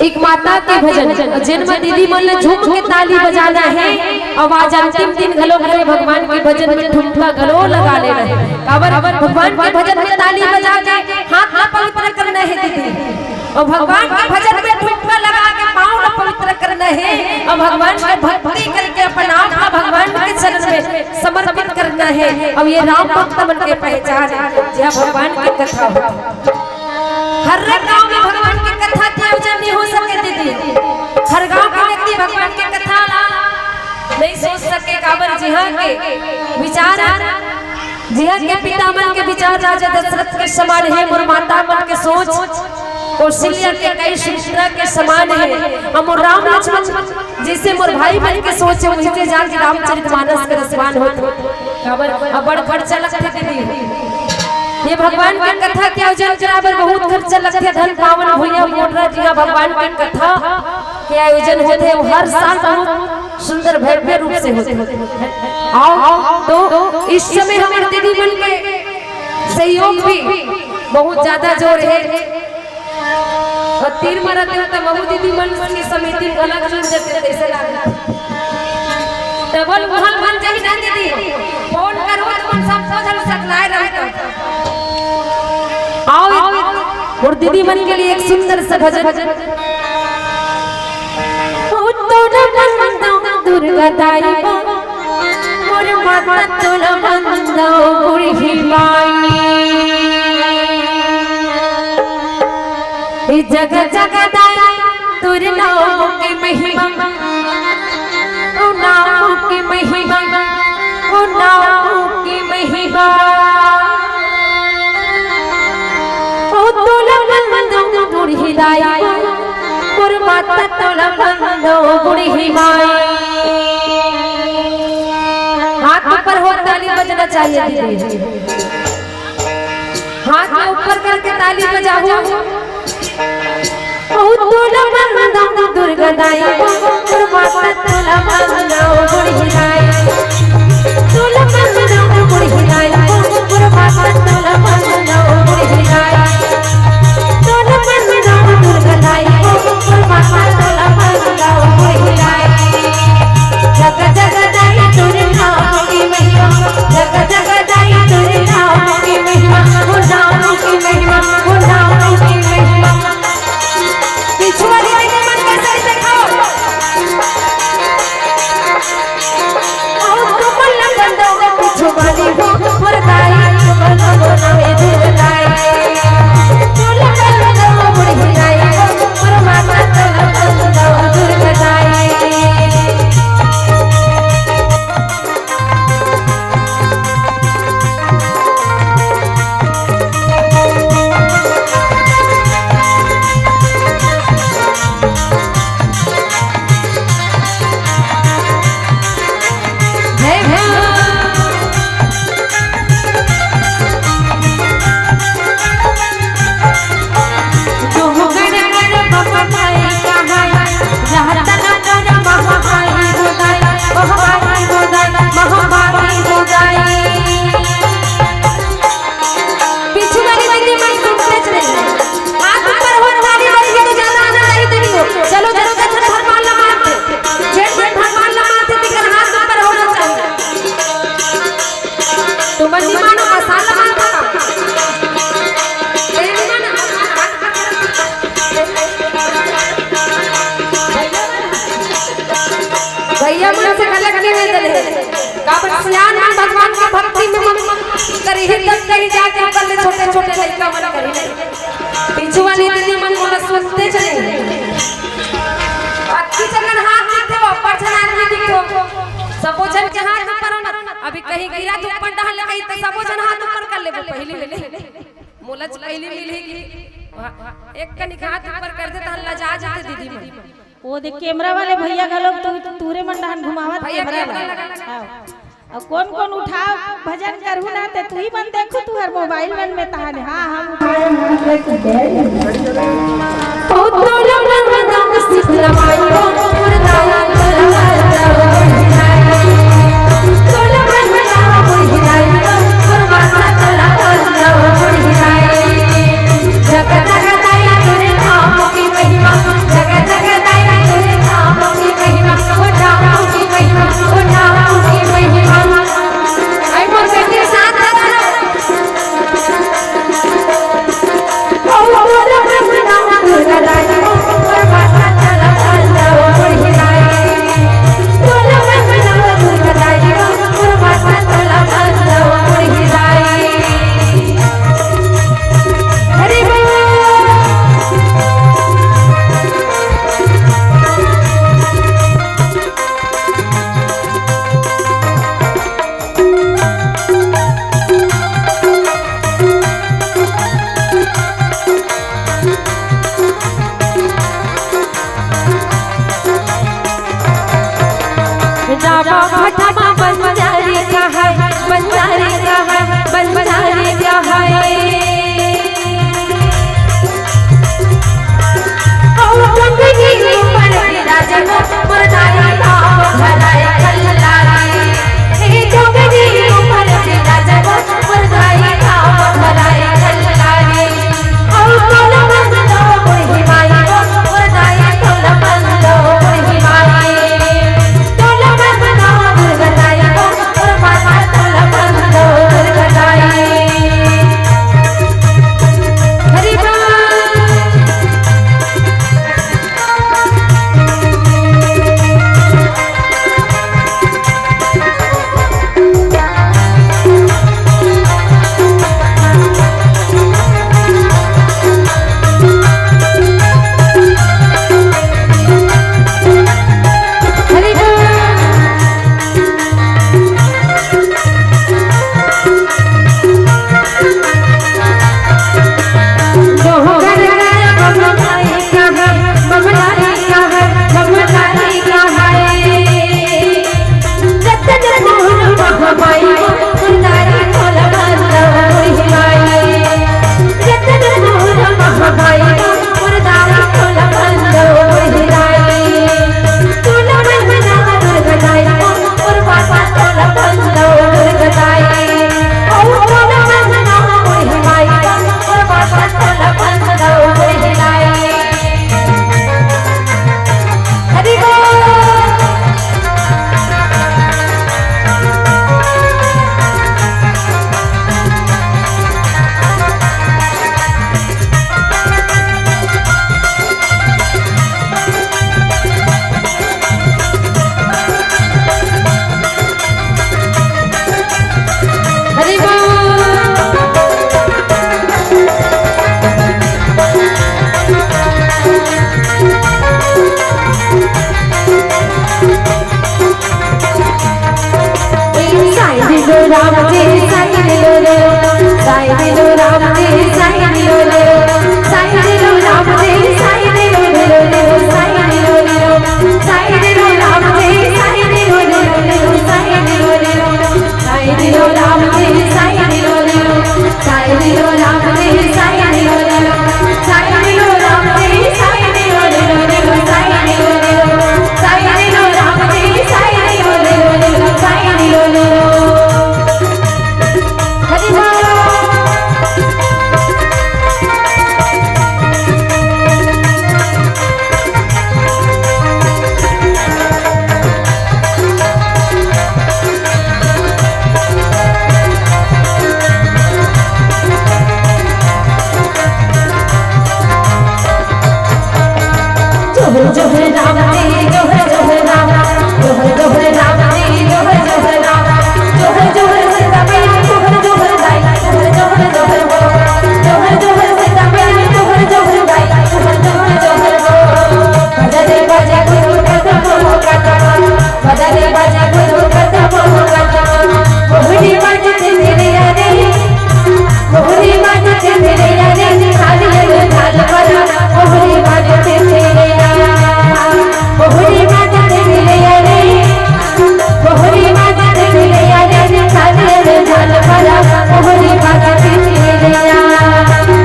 एक माता के भजन, जेन म दीदी मन ल झूम के ताली बजाना हे। अउ आज अंतिम दिन घलो घलो भगवान के भजन में ठुमका घलो लगा लेना हे। काबर भगवान के भजन में ताली बजा के हाथ ला पवित्र करना हे दीदी, अउ भगवान के भजन में ठुमका लगा के पाँव ला पवित्र करना हे, अउ भगवान के भक्ति करके अपन आप ला भगवान के चरण में समर्पित करना हे। अउ ये राम भक्त मन के पहचान हे, जहाँ भगवान के कथा होथे। हर गांव में भगवान के कथा के आयोजन नहीं हो सके दीदी। हर गांव के व्यक्ति भगवान के कथा ला नहीं सोच सके, काबर जिहाँ के विचार, जिहाँ के पिता मन के विचार राजा दशरथ के समान हे, मोर माता मन के सोच कौशल्या के कई सुमित्रा के समान हे। हम राम लक्ष्मण जइसे मोर भाई मन के सोच हे, उहिजे जाके रामचरित मानस के रसवान होत हे। काबर अब्बड़ खर्चा लगथे दीदी। ये भगवान के कथा के आयोजन कराए बर बहुत खर्चा लगथे। धन पावन भुइयां मोटरा जिहां भगवान के कथा के आयोजन होथे, हर साल बहुत सुंदर भव्य रूप से होथे। अउ तो इस समय हमर दीदी मन के सहयोग भी बहुत ज्यादा जोर हे। अउ तीर मरत हे त महू दीदी मन के समिति में घला जुड़ जथे, कइसे लागथे? डबल उहल बन जाही ना दीदी, फोन करो त मन सब झन सकलाए रहत। अउ मोर दीदी मन के लिए एक सुंदर सा भजन। ओ तोला बंदो दुर्गा दाई बा, मोर माता तोला बंदो बुढ़ी माई। ए जग जग दाई तोर नाम के महिमा, ओ नाम के महिमा, ओ नाम के महिमा। ओ तोला बंदो बुढ़ी दाई बा, मोर माता तोला बंदो बुढ़ी माई। हाथ ऊपर हो, ताली बजना चाहिए दीदी। हाथ ला ऊपर करके ताली बजाहू। ओ तोला बंदो दुर्गा दाई बा, मोर माता तोला बंदो बुढ़ी दाई। तोला बंदो बुढ़ी दाई बा, मोर माता तोला बंदो बुढ़ी दाई। तोला बंदो दुर्गा दाई बा, मोर माता तोला बंदो बुढ़ी दाई। जग जग दाई तोर नाम की महिमा, जग जग दाई तोर नाम की महिमा, ओ नाम की महिमा, ओ नाम की महिमा। पीछू वाली दीदी मन कैसे दिखाओ? आओ तो मन लगन दो, पीछू वाली हो, मोर दाई, मन बोलावे दुर्गा दाई। तो लगन दो, बुढ़ी दाई हो, मोर माता तो लगन दो, दुर्गा दाई। पीछू वाली दीदी मन सुनते चले। हाथ ऊपर हो, ताली बजाही तो ज्यादा आनंद आही दीदी हो। चलो, चलो, जब भगवान ला मानथे, जेन मन भगवान ला मानथे, तेकर हाथ ऊपर होना चाहिए। तुमन नहीं मानो, मसाला मानता का? ये नहीं मानो? भैया मन से गलत नहीं दे दे। काबर सियान मन भगवान के भक्ति में मन करिही तब कहीं जाके ओकर ले छोटे छोटे लइका मन करिही। पीछू वाली दीदी मन मोला सुनते चले। अतकी जगन हाथ दिखथे, अब्बड़ झन आदमी दिखथे। सबो झन के हाथ ऊपर होना। अभी कहीं गिरा तो ऊपर डहन ले कहीं तो सबो झन हाथ ऊपर कर लेबो पहिली ले। मोला च पहिली मिलही कि एक कनिक हाथ ऊपर कर दे त लजा जाथे दीदी मन। ओ देख, कैमरा वाले भैया घलो तू, तू, तूरे मन डहन घुमावत भैया कैमरा कैमरा ला। लगा। हाँ। अउ कोन कोन उठाव भजन करहू ना, ते तुही मन देखहू, तुहर मोबाइल मन में तहाने। हाँ, हम उठाव। राम जी साईं दिलो ले लो, साईं दिलो राम जी साईं दिलो ले लो, साईं दिलो राम जी साईं दिलो ले लो, साईं दिलो ले लो, साईं दिलो राम जी साईं दिलो ले लो, साईं दिलो ले लो, साईं दिलो राम जी साईं दिलो ले लो, साईं दिलो राम जी साईं दिलो ले लो, साईं दिलो राम जी साईं दिलो ले लो, साईं दिलो ले लो, साईं दिलो राम जी साईं दिलो ले लो, साईं दिलो ले लो। हरि बोल। जोहर जोहर राम जी, जोहर जोहर राम, जोहर जोहर राम जी, जोहर जोहर राम, जोहर जोहर सीता मैया, जोहर जोहर दाई, जोहर जोहर जोहर हो, जोहर जोहर सीता मैया, जोहर जोहर दाई, जोहर जोहर जोहर हो। बजा दे बाजा गुरु कदम हो कदम, बजा दे बाजा गुरु कदम हो कदम। मोहनी बाजत मेरे यारे, मोहनी बाजत मेरे यारे, खाली अन झाल परा। मोहनी बाजत मेरे यारे, मोहनी बाजत मेरे यारे, मोहनी बाजत मेरे यारे, खाली अन झाल परा। मोहनी बाजत मेरे यारे।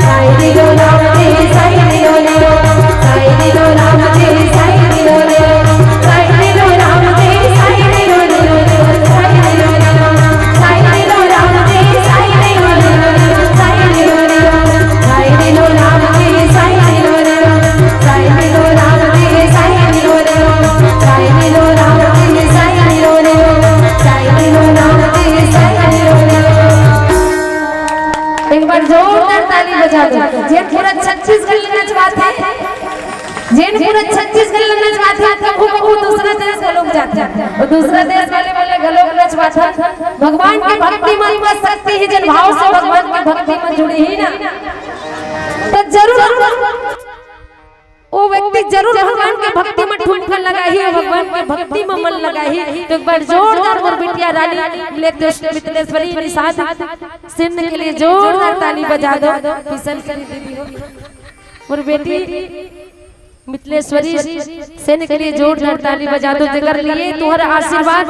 साईं दिलो राम जी, साईं दिलो ले लो, साईं दिलो राम जी, साईं दिलो ले लो, साईं दिलो राम जी, साईं दिलो ले लो, साईं दिलो ले लो। एक बार जोरदार ताली बजा दो। जेन पूरा छत्तीसगढ़ ले नचवाथे, जेन पूरा छत्तीसगढ़ ले नचवाथे, कभू कभू दूसरा देश घलोक जाथे, अउ दूसरा देश वाले मन घलोक नचवाथे। भगवान के भक्ति म शक्ति हे, जेन भाव से भगवान के भक्ति म जुड़े हे ना, त जरूर ओ व्यक्ति जरूर भगवान के भक्ति म ठुमका लगाही, भगवान के भक्ति म मन लगाही। त एक बार जोरदार मोर बिटिया रानी मितलेश-, मितलेश्वरी निषाद सेन के लिए जोरदार ताली बजा दो। पिसन करी दीदी हो। मोर बेटी मितलेश्वरी सेन के लिए जोरदार ताली बजा दो, जेकर लिए तुम्हारा आशीर्वाद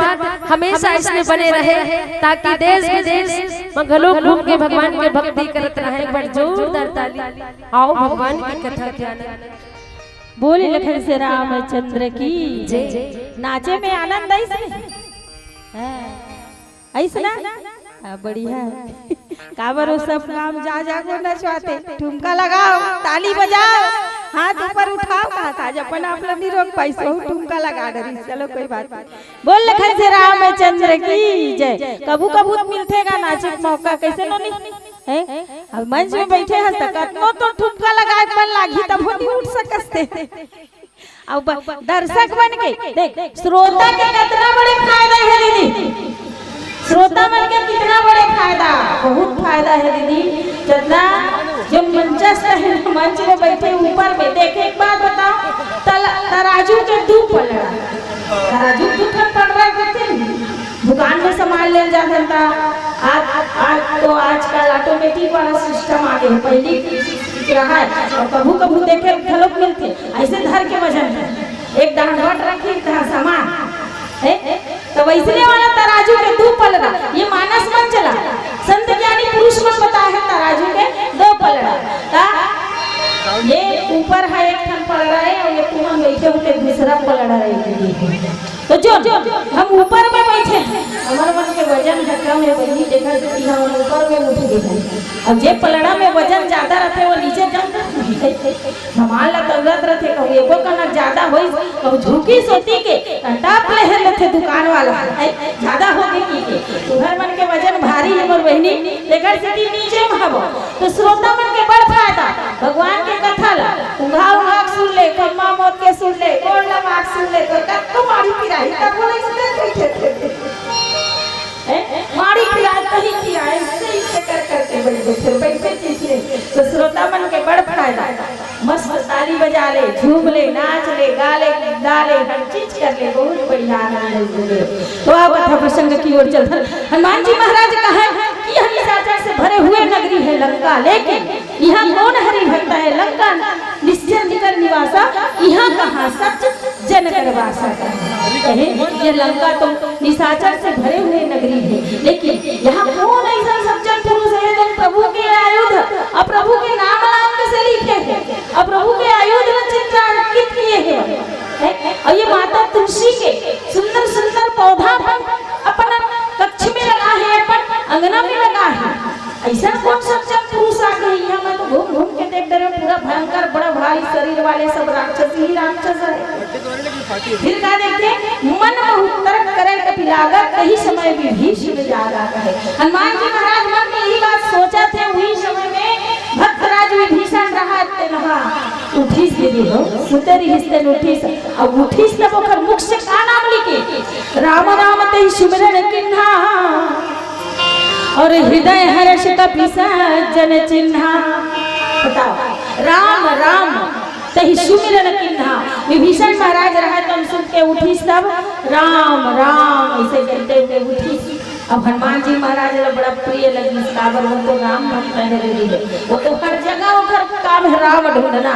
हमेशा इसमें बने रहे, ताकि देश विदेश म घलोक घूम के भगवान के भक्ति करत रहे। एक बार जोरदार ताली। आओ भगवान की कथा के आनंद। बोले लखन से रामचंद्र की जय। नाचे में आनंद आइस ने? हाँ। आइस ना? हाँ, बढ़िया। काबर ओ सब गाँव जा जा के नचवाथे, ठुमका लगाओ, ताली बजाओ, हाथ ऊपर उठाओ, कहा था, आज अपन आप ला नहीं रोक पाइस, वहू ठुमका लगा डरिस। चलो कोई बात नहीं। बोल लखन से रामचंद्र की जय। कभू कभू मिलथे गा नाचे के मौका, कैसे नो नहीं? हैं? अब मंच में बैठे हस त कतनो तो ठुमका लगाए के मन लागही, तभो नहीं उठ सकस ते। अब ब-, दर्शक मन के देख, श्रोता के कितना बड़े फायदा हे दीदी, श्रोता मन के कितना बड़े फायदा, बहुत फायदा हे दीदी। जितना जो मंचस्थ हे, मंच में बैठे ऊपर में देखे, एक बात बताओ, तल-, तराजू के दू पलड़ा, तराजू दू ठन पलड़ा देथे, दुकान में सामान लेल जाथे त आज, आज तो आजकल ऑटोमेटिक वाला सिस्टम आ गए, पहले रहा है, और कभू कभू देखे घलोक मिलथे, ऐसे धर के वजन है, एक डांड बट रखी, एक डांड सामान है, तो वैसने वाला तराजू के दू पलड़ा, ये मानस मन चला, संत ज्ञानी पुरुष मन बताए हैं तराजू के दो पलड़ा, का ये ऊपर है एक ठन पलड़ा है, और ये तुमन बैठे होते दूसरा पलड़ा है। तो जो हम ऊपर में बैठे हैं, हमर मन के वजन है कम है, वही देखा से कि हम ऊपर में उठ गए हैं। अब जे पलड़ा में वजन ज्यादा रहते, वो नीचे जम जाथे। सामान ला तौलत रहथे, कहूँ एको कनक ज्यादा होइस, कहूँ झुकी सोती के, टप ले हे लेथे दुकान वाला, "ऐ, ज्यादा हो गई की के?" तुहर मन के वजन भारी हे मोर बहिनी, तेकर सेती नीचे में हवो। तो श्रोता मन के बड़ फायदा, भगवान के कथा ला उंघा उंघा के सुन ले, कम्मा मोत के सुन ले, गोड़ लगा के सुन ले, तो कतको माड़ी पिराही, तब बोले, "इसने कैसे थे?" हैं? माड़ी पिराही कहीं की आए, इससे, इससे कर करके बैठ गए, फिर बैठे चीज ले। तो श्रोता मन के बड़ फायदा, मस्त ताली बजा ले, झूम ले, नाच ले, गा ले, ले, हर चीज कर ले, बहुत बढ़िया आनंद ले ले। तो अब कथा प्रसंग की ओर चलथन। हनुमान जी महाराज कहे कि यह निशाचर से भरे हुए नगरी है लंका, लेकिन यहाँ कौन हरि भक्त है? लंका निश्चर निकर निवासा, यहाँ कहाँ सच जन कर वासा। कहे, ये लंका तो निशाचर से भरे हुए नगरी है, लेकिन यहाँ कौन ऐसा सज्जन पुरुष है जो प्रभु के आयुध और प्रभु के नाम नाम से लिखे हैं और प्रभु के आयुध में चित्रांकित किए हैं? हैं? और ये माता तुलसी के सुंदर सुंदर पौधा अपन, अपन कक्ष में लगा है, अपन अंगना में लगा है। ऐसा कौन सज्जन पुरुष आ गए यहाँ? मैं तो घूम घूम के देख रहे हूँ, पूरा भयंकर बड़ा भारी शरीर वाले सब राक्षस ही राक्षस है। फिर क्या देखते हैं? मन बहुत तर्क करे कपिलागा, तही समय विभीषण जागा। कहे हनुमान जी महाराज मन में यही बात सोचा थे, वही समय में भक्तराज विभीषण रहा तेनहा उठीस दीदी हो, सुते रहिस तेन उठीस, अब उठीस तब ओकर मुख से का नाम निकले? राम राम तही सुमिरन किन्हा, और हृदय हर्ष कपि सज्जन चिन्हा। बताओ, राम राम तही सुमिरन किन्हा। विभीषण महाराज रहा तो हम सुन के उठीस तब राम राम ऐसे कहते हुए उठीस। अब हनुमान जी महाराज ला बड़ा प्रिय लगिस, काबर वो तो राम भक्त है दीदी है, वो तो हर जगह ओकर काम है राम ढूंढना,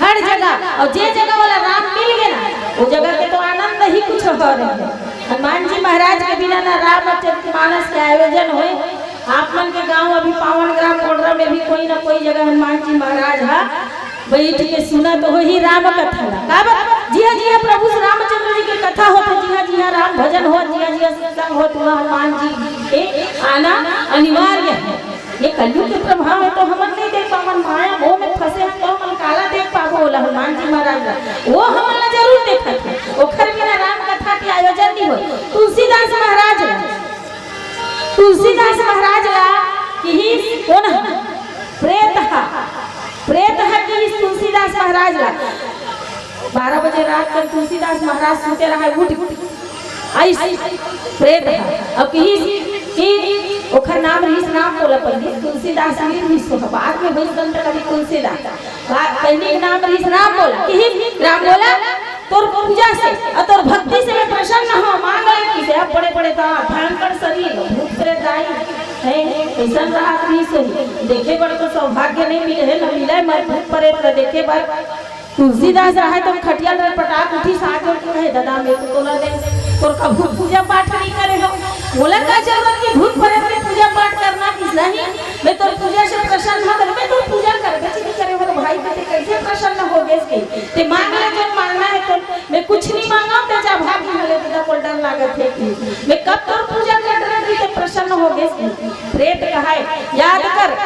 हर जगह। और जे जगह वाला राम मिल गए ना, वो जगह के तो आनंद ही कुछ और है। हनुमान जी महाराज के बिना ना रामचरित मानस के आयोजन होए। आप मन के गांव अभी पावन ग्राम कोडरा में भी कोई ना कोई जगह हनुमान जी महाराज हा बैठ के सुनत होही राम कथा ला। काबर? जिहाँ जिहाँ प्रभु श्री रामचंद्र जी के कथा होत हे, जिहाँ जिहाँ राम भजन होत, जिहाँ जिहाँ सत्संग होत, उहाँ हनुमान जी के आना अनिवार्य है। ये कलयुग के प्रभाव है तो हमन नहीं देख पावन, माया मोह में फंसे हैं तो हमन काला देख पाबो, ओला हनुमान जी महाराज ला, वो हमन ला जरूर देखत है। ओखर बिना राम कथा के आयोजन नहीं होय। तुलसीदास महाराज ला, तुलसीदास महाराज ला किहिस कोन ह? प्रेत ह, प्रेत ह किहिस तुलसीदास महाराज ला। बारह बजे रात कर तुलसीदास महाराज सुते रहा, उठ आइस प्रेत ह। अब किहिस कि ओखर नाम रहिस राम बोला, पहिली तुलसीदास नहीं रहिस, बाद में होइस संत कवि तुलसीदास। बा-, पहिली के नाम रहिस राम बोला, किहिस राम बोला, तोर पूजा से और तोर भक्ति से मैं प्रसन्न हूँ, मांग ले किसे। अब बड़े बड़े दांत, भयंकर शरीर, भूत प्रेत आई है, ऐसा रहा रहिस होही। देखे बर तो सौभाग्य नहीं मिले है, न मिले मैं भूत प्रेत ला देखे बर। तुलसीदास रहे तो खटिया ल पटाक उठीस, हाथ जोड़ के कहे, "दादा, मैं तो तोला दे, तोर कभू पूजा पाठ नहीं करे हो, मोला का जरूरत कि भूत प्रेत के पूजा पाठ करना किस नहीं, मैं तोर पूजा से प्रसन्न हो, मैं तोर पूजा करबे नहीं करे हो भाई, ते कैसे प्रसन्न हो गए के? ते मांग ले जो मांगना है तो, मैं कुछ नहीं मांगा, ते जा भाग, मोला दादा मोला डर लागत है कि मैं कब तोर पूजा कर रहे कि ते प्रसन्न हो गए के?" प्रेत कहाय, याद कर,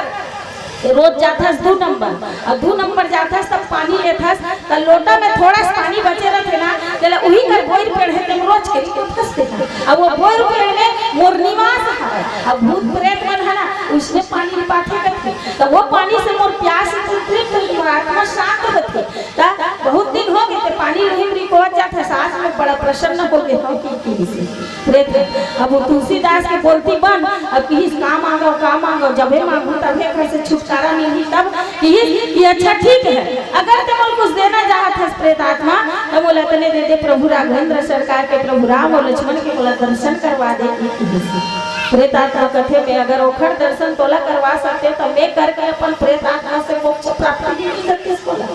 रोज जाथस दू नंबर, अउ दू नंबर जाथस तब पानी लेथस, त लोटा में थोड़ा सा पानी बचे रथे ना, तेला उही कर बोइर पेड़ हे, तेम रोज के रिको फंस देथस। अब वो बोइर पेड़ में मोर निवास हवय, अब भूत प्रेत मन है ना, उसमें पानी पाथे करथे, त वो पानी से मोर प्यास तृप्त होथे, मोर आत्मा शांत होथे। त बहुत दिन हो गए थे, पानी नहीं रिको जाथस, आज मैं बड़ा प्रसन्न हो गए हूँ कि, कि प्रेत। अब वो तुलसीदास के बोलती बन, अब किहिस का मांगो, का मांगो, जबे मांगू तबे घर से छुटकारा मिलही। तब किहिस कि अच्छा ठीक है, अगर ते मोला कुछ देना चाहत हस प्रेत आत्मा, तो मोला अतने दे दे, प्रभु राघवेंद्र सरकार के, प्रभु राम और लक्ष्मण के मोला दर्शन करवा दे, ये किहिस। प्रेत आत्मा कथे, मैं अगर ओखर दर्शन तोला करवा सकते तो मैं करके अपन प्रेत आत्मा से मोक्ष प्राप्ति नहीं करते बोला।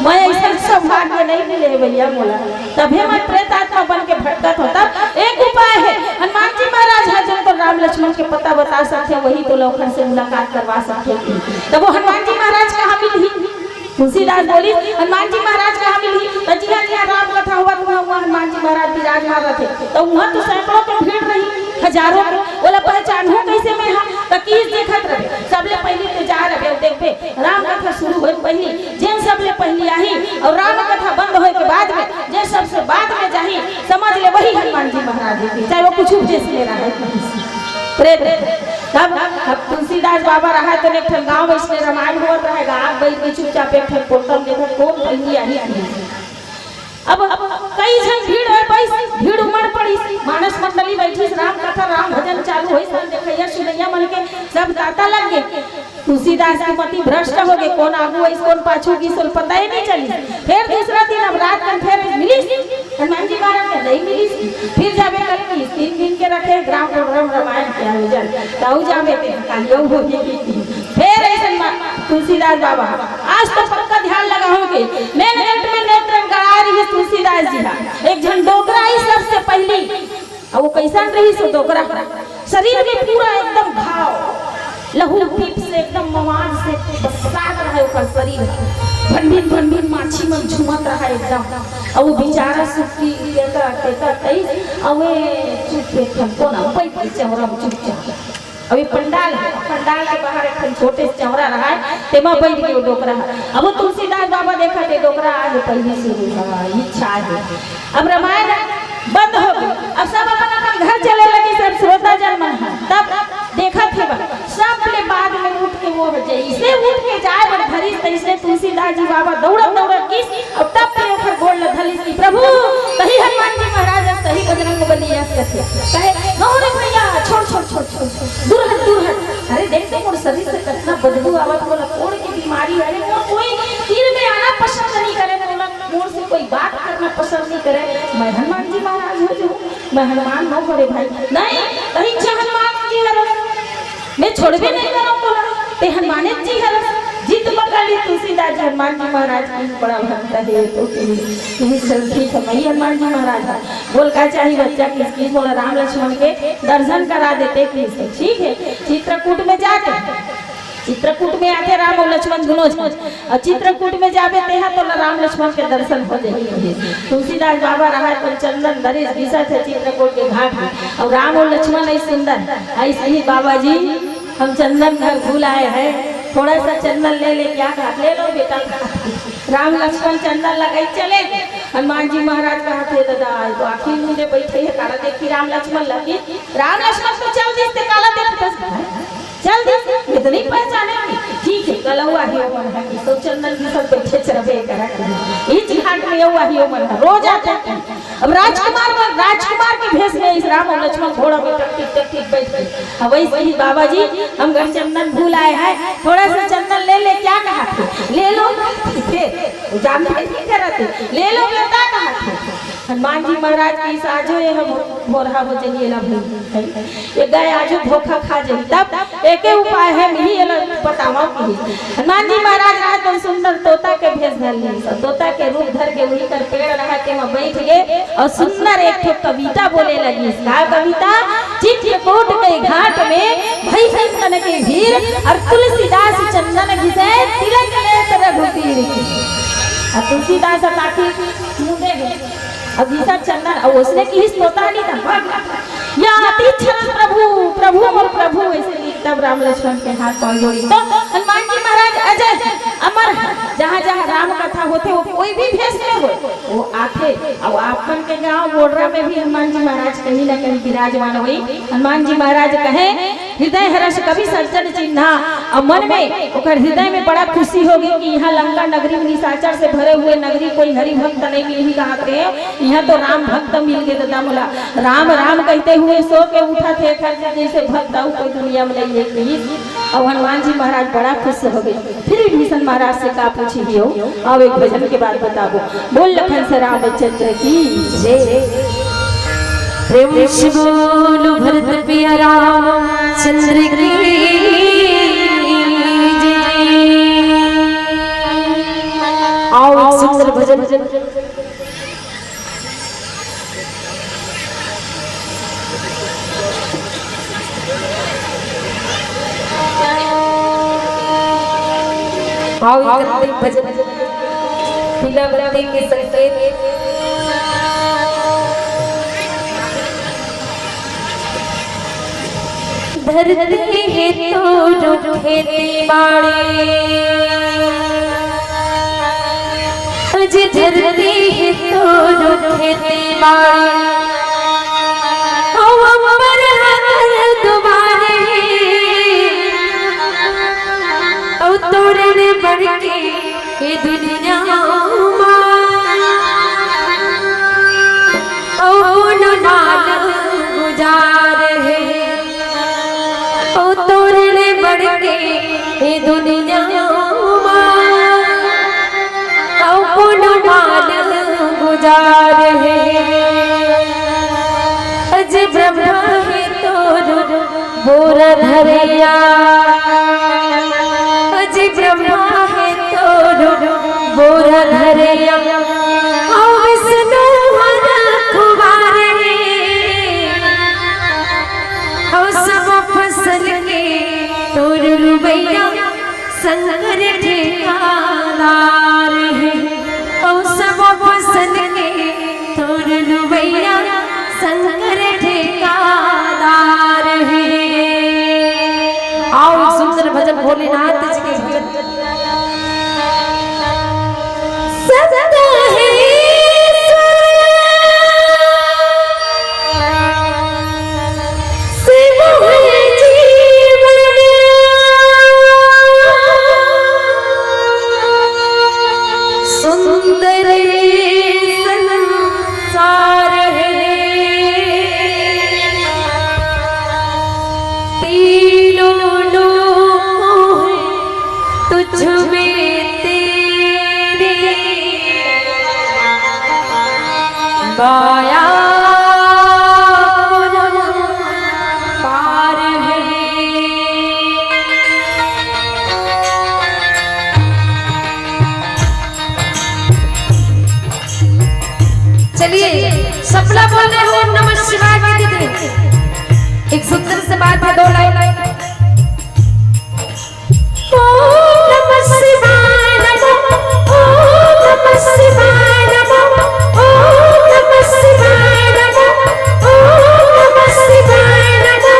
मैं ऐसा सौभाग्य नहीं मिले है भैया मोला, तभे मैं प्रेत आत्मा बन के भटकत हो। तब एक उपाय है, हनुमान जी महाराज है, जो तो राम लक्ष्मण के पता बता सकते, वही तो लोखन से मुलाकात करवा सकते। तब वो हनुमान जी महाराज कहाँ मिलही? तुलसीदास बोली, हनुमान जी महाराज कहाँ मिलही? तो जिहाँ जिहाँ राम कथा हुआ, वहाँ वहाँ हनुमान जी महाराज विराजमान रहते। तो वहाँ तो सैकड़ों की भीड़ रही, हजारों की। बोला, पहचान हो कैसे मैं हाँ? तो किहिस देखत रहे, सबले पहली तो जा रहे, देखबे राम कथा शुरू होय के पहिली जेन सबले पहिली आही और राम कथा बंद होय के बाद में जे सबसे बाद में जाही, समझ ले वही हनुमान जी महाराज हे, चाहे वो कुछ उपदेश ले रहा है। प्रेत। तब अब तुलसीदास बाबा रहा तो एक ठन गांव इसने रामायण होत रहेगा, आप बैठ के चुपचाप एक ठन पोटम देखो कौन पहिली आही। अब कई झन भीड़ है, बस भीड़ उमड़ पड़ी, मानस मंडली बैठी, राम कथा राम भजन चालू होइस, देखैया सुनैया मन के सब ताता लग गए। तुलसीदास के मति भ्रष्ट हो गए, कौन आगू आइस, कौन पाछू गिस, पता ही नहीं चली। फिर दूसरा दिन अब रात कन फिर नहीं मिलिस। फिर जाबे कल की तीन दिन के रखे ग्राम प्रोग्राम रामायण के आयोजन, तऊ जाबे ते कालियो होही की। फिर ऐसन मा-, तुलसीदास बाबा, आज तो पक्का ध्यान लगाहूं के मेन गेट में नेत्र गड़ा रही तुलसीदास जी हा। एक झन डोकरा ही सबसे पहली, अब वो कैसन रही सो डोकरा, शरीर में पूरा एकदम घाव, लहू पीप से एकदम मवाद से बसात रहा ओकर शरीर, भनभिन भनभिन माछी मन झूमत रहा एकदम। अब वो बेचारा सुखी केता केता तई, अब वे चुप के ठन कोना बैठ के चौरा में चुपचाप। अभी पंडाल है, पंडाल के बाहर एक ठन छोटे से चौरा रहा है, तेमा बैठ के वो डोकरा है। अब वो तुलसीदास बाबा देखा थे डोकरा आ है पहली से, हाँ, इच्छा है। अब रामायण बंद हो गई। अब सब अपन अपन घर चले लगी, सब श्रोता जन मन ह। तब देखत हे बा, सब ले बाद में उठ के वो जैसे उठ के जाए बर धरिस, तैसे तुलसीदास जी बाबा दौड़त दौड़त गिस, अब तब ले ओकर गोड़ ल धलिस कि प्रभु, तही हनुमान जी महाराज ह, तही बजरंग बली ह कथे। कहे, "नो रे भैया, छोड़, छोड़, छोड़, छोड़, छोड़, दूर हट, दूर हट। अरे देख तो मोर शरीर से कतना बदबू आवत, मोला कोढ़ के बीमारी, अरे मोर कोई तीर में आना पसंद नहीं करे, मोला मोर से कोई बात करना पसंद नहीं करे, मैं हनुमान जी महाराज हो जाऊं, मैं हनुमान नो हो रे भाई।" "नहीं, कहीं च हनुमान जी हरस, मैं छोड़बे नहीं करो तोला, ते हनुमान जी हरस।" जिद पकड़ ली तुलसीदास जी, हनुमान जी महाराज की बड़ा भक्त है तो की, यही सब ठीक है, मैं ही हनुमान जी महाराज है। बोल का चाही बच्चा किस किस, बोला राम लक्ष्मण के दर्शन करा देते किस, ठीक है। चित्रकूट में जाते, चित्रकूट में आथे राम अउ लक्ष्मण दुनों झन, अउ चित्रकूट में जाबे तेहा तोला राम लक्ष्मण के दर्शन हो जाही। तुलसीदास बाबा रहा तो चंदन धरिस गिसत हे चित्रकूट के घाट में, अउ राम अउ लक्ष्मण ऐसे सुंदर, ऐसे ही बाबा जी हम चंदन घर भूल आए हैं, थोड़ा सा चंदन ले ले, क्या कहा, ले लो बेटा। राम लक्ष्मण चंदन लगाई चले गए। हनुमान जी महाराज कहा थे, दादा ये तो आखिरी मुंडे बैठे है, काला देखी राम लक्ष्मण लगी, राम लक्ष्मण तो चल दिस ते काला देखते चल दी, इतनी पहचाने नहीं। ठीक है, कलौआ ही ओमन है कि सब चंदन की सब बैठे चरबे करा। इस घाट में यौआ ही ओमन है, रोज आते हैं। अब राजकुमार बर, राजकुमार के भेष में इस राम और लक्ष्मण घोड़ा में टकटिक टकटिक बैठ गए। अब वैसे ही बाबा जी, हम घर चंदन भूल आए हैं, थोड़ा सा चंदन ले ले, क्या कहा थे? ले लो। फिर जानते नहीं करते, ले लो बेटा कहा थे। हनुमान जी महाराज की साजो ये हम भोरहा हो जाइए ला भाई। ये गाय आजू धोखा खा जाई, तब एके उपाय है, मिही एला बतावा की। हनुमान जी महाराज रात में सुंदर तोता के भेष धर ली, तोता के रूप धर के वही कर पेड़ रहा के में बैठ गए और सुंदर एक ठो कविता बोले लगी। का कविता? चित्रकूट के घाट में भई संतन के भीड़ और तुलसीदास चंदन घिसे तिलक लेत रघुबीर की। और तुलसीदास ताकि मुंदे गए। अब ईसा चंदन, अब उसने की इस तोता नहीं था, या अति क्षण प्रभु, प्रभु और प्रभु, ऐसे नहीं, तब राम लक्ष्मण के हाथ पांव जोड़ी। तो हनुमान जी महाराज अजय अमर, जहाँ जहाँ राम कथा होते, वो कोई भी भेष में हो, वो आते। अब आपन के गांव बोड़रा में भी हनुमान जी महाराज कहीं ना कहीं विराजमान हुई। हनुमान जी महाराज कहे, "हृदय हर्ष कवि सज्जन चिन्हा।" और मन में, ओकर हृदय में बड़ा खुशी होगी कि यहाँ लंका नगरी में निशाचर से भरे हुए नगरी, कोई हरि भक्त नहीं मिलही कहा थे, यहाँ तो राम भक्त मिल गए। दादा मोला राम राम कहते हुए सो के उठा थे, एकर जैसे भक्त और कोई दुनिया में नहीं है। और हनुमान जी महाराज बड़ा खुश हो गए। फिर विभीषण महाराज से का पूछी हो, आओ एक भजन के बाद बताबो। बोल लखन से रामचंद्र की जय। प्रेम से बोलो भरत पिया रामचंद्र की जय। आओ एक सुंदर भजन। आओ, एक अंतिम भजन, पीला बत्ती के संकेत। धरती है तो रुखे बाड़े, तुझे धरती है तो रुखे बाड़े, ओ अमर अमर दुबारे, ओ तोरन बढ़ के ये दुनिया मा, ओ कोनो माल गुजार है, ओ तोरन बढ़ के ये दुनिया मा, ओ कोनो माल गुजार है। अजी ब्रह्मा हे तोर बोरा धरइया, अजी ब्रह्मा हे तोर बोरा धरइया, अउ विष्णु हर खुवार हे, अउ सब फसल के तोर लुवइया शंकर ठेकादार हे, अउ सब फसल के तोर लुवइया शंकर ठेकादार हे। आओ, एक सुंदर भजन भोलेनाथ जी के भजन। सत्य है ईश्वर शिव है जीवन, सुंदर संसार है। तीनों लोकों है तुझ में तेरी माया पार है। चलिए, सबला बोल रहे हो नमः शिवाय के दीदी। एक सुंदर से बात है, दो लाइन। ओम नमः शिवाय नमः, ओम नमः शिवाय नमः, ओम नमः शिवाय नमः, ओम नमः शिवाय नमः।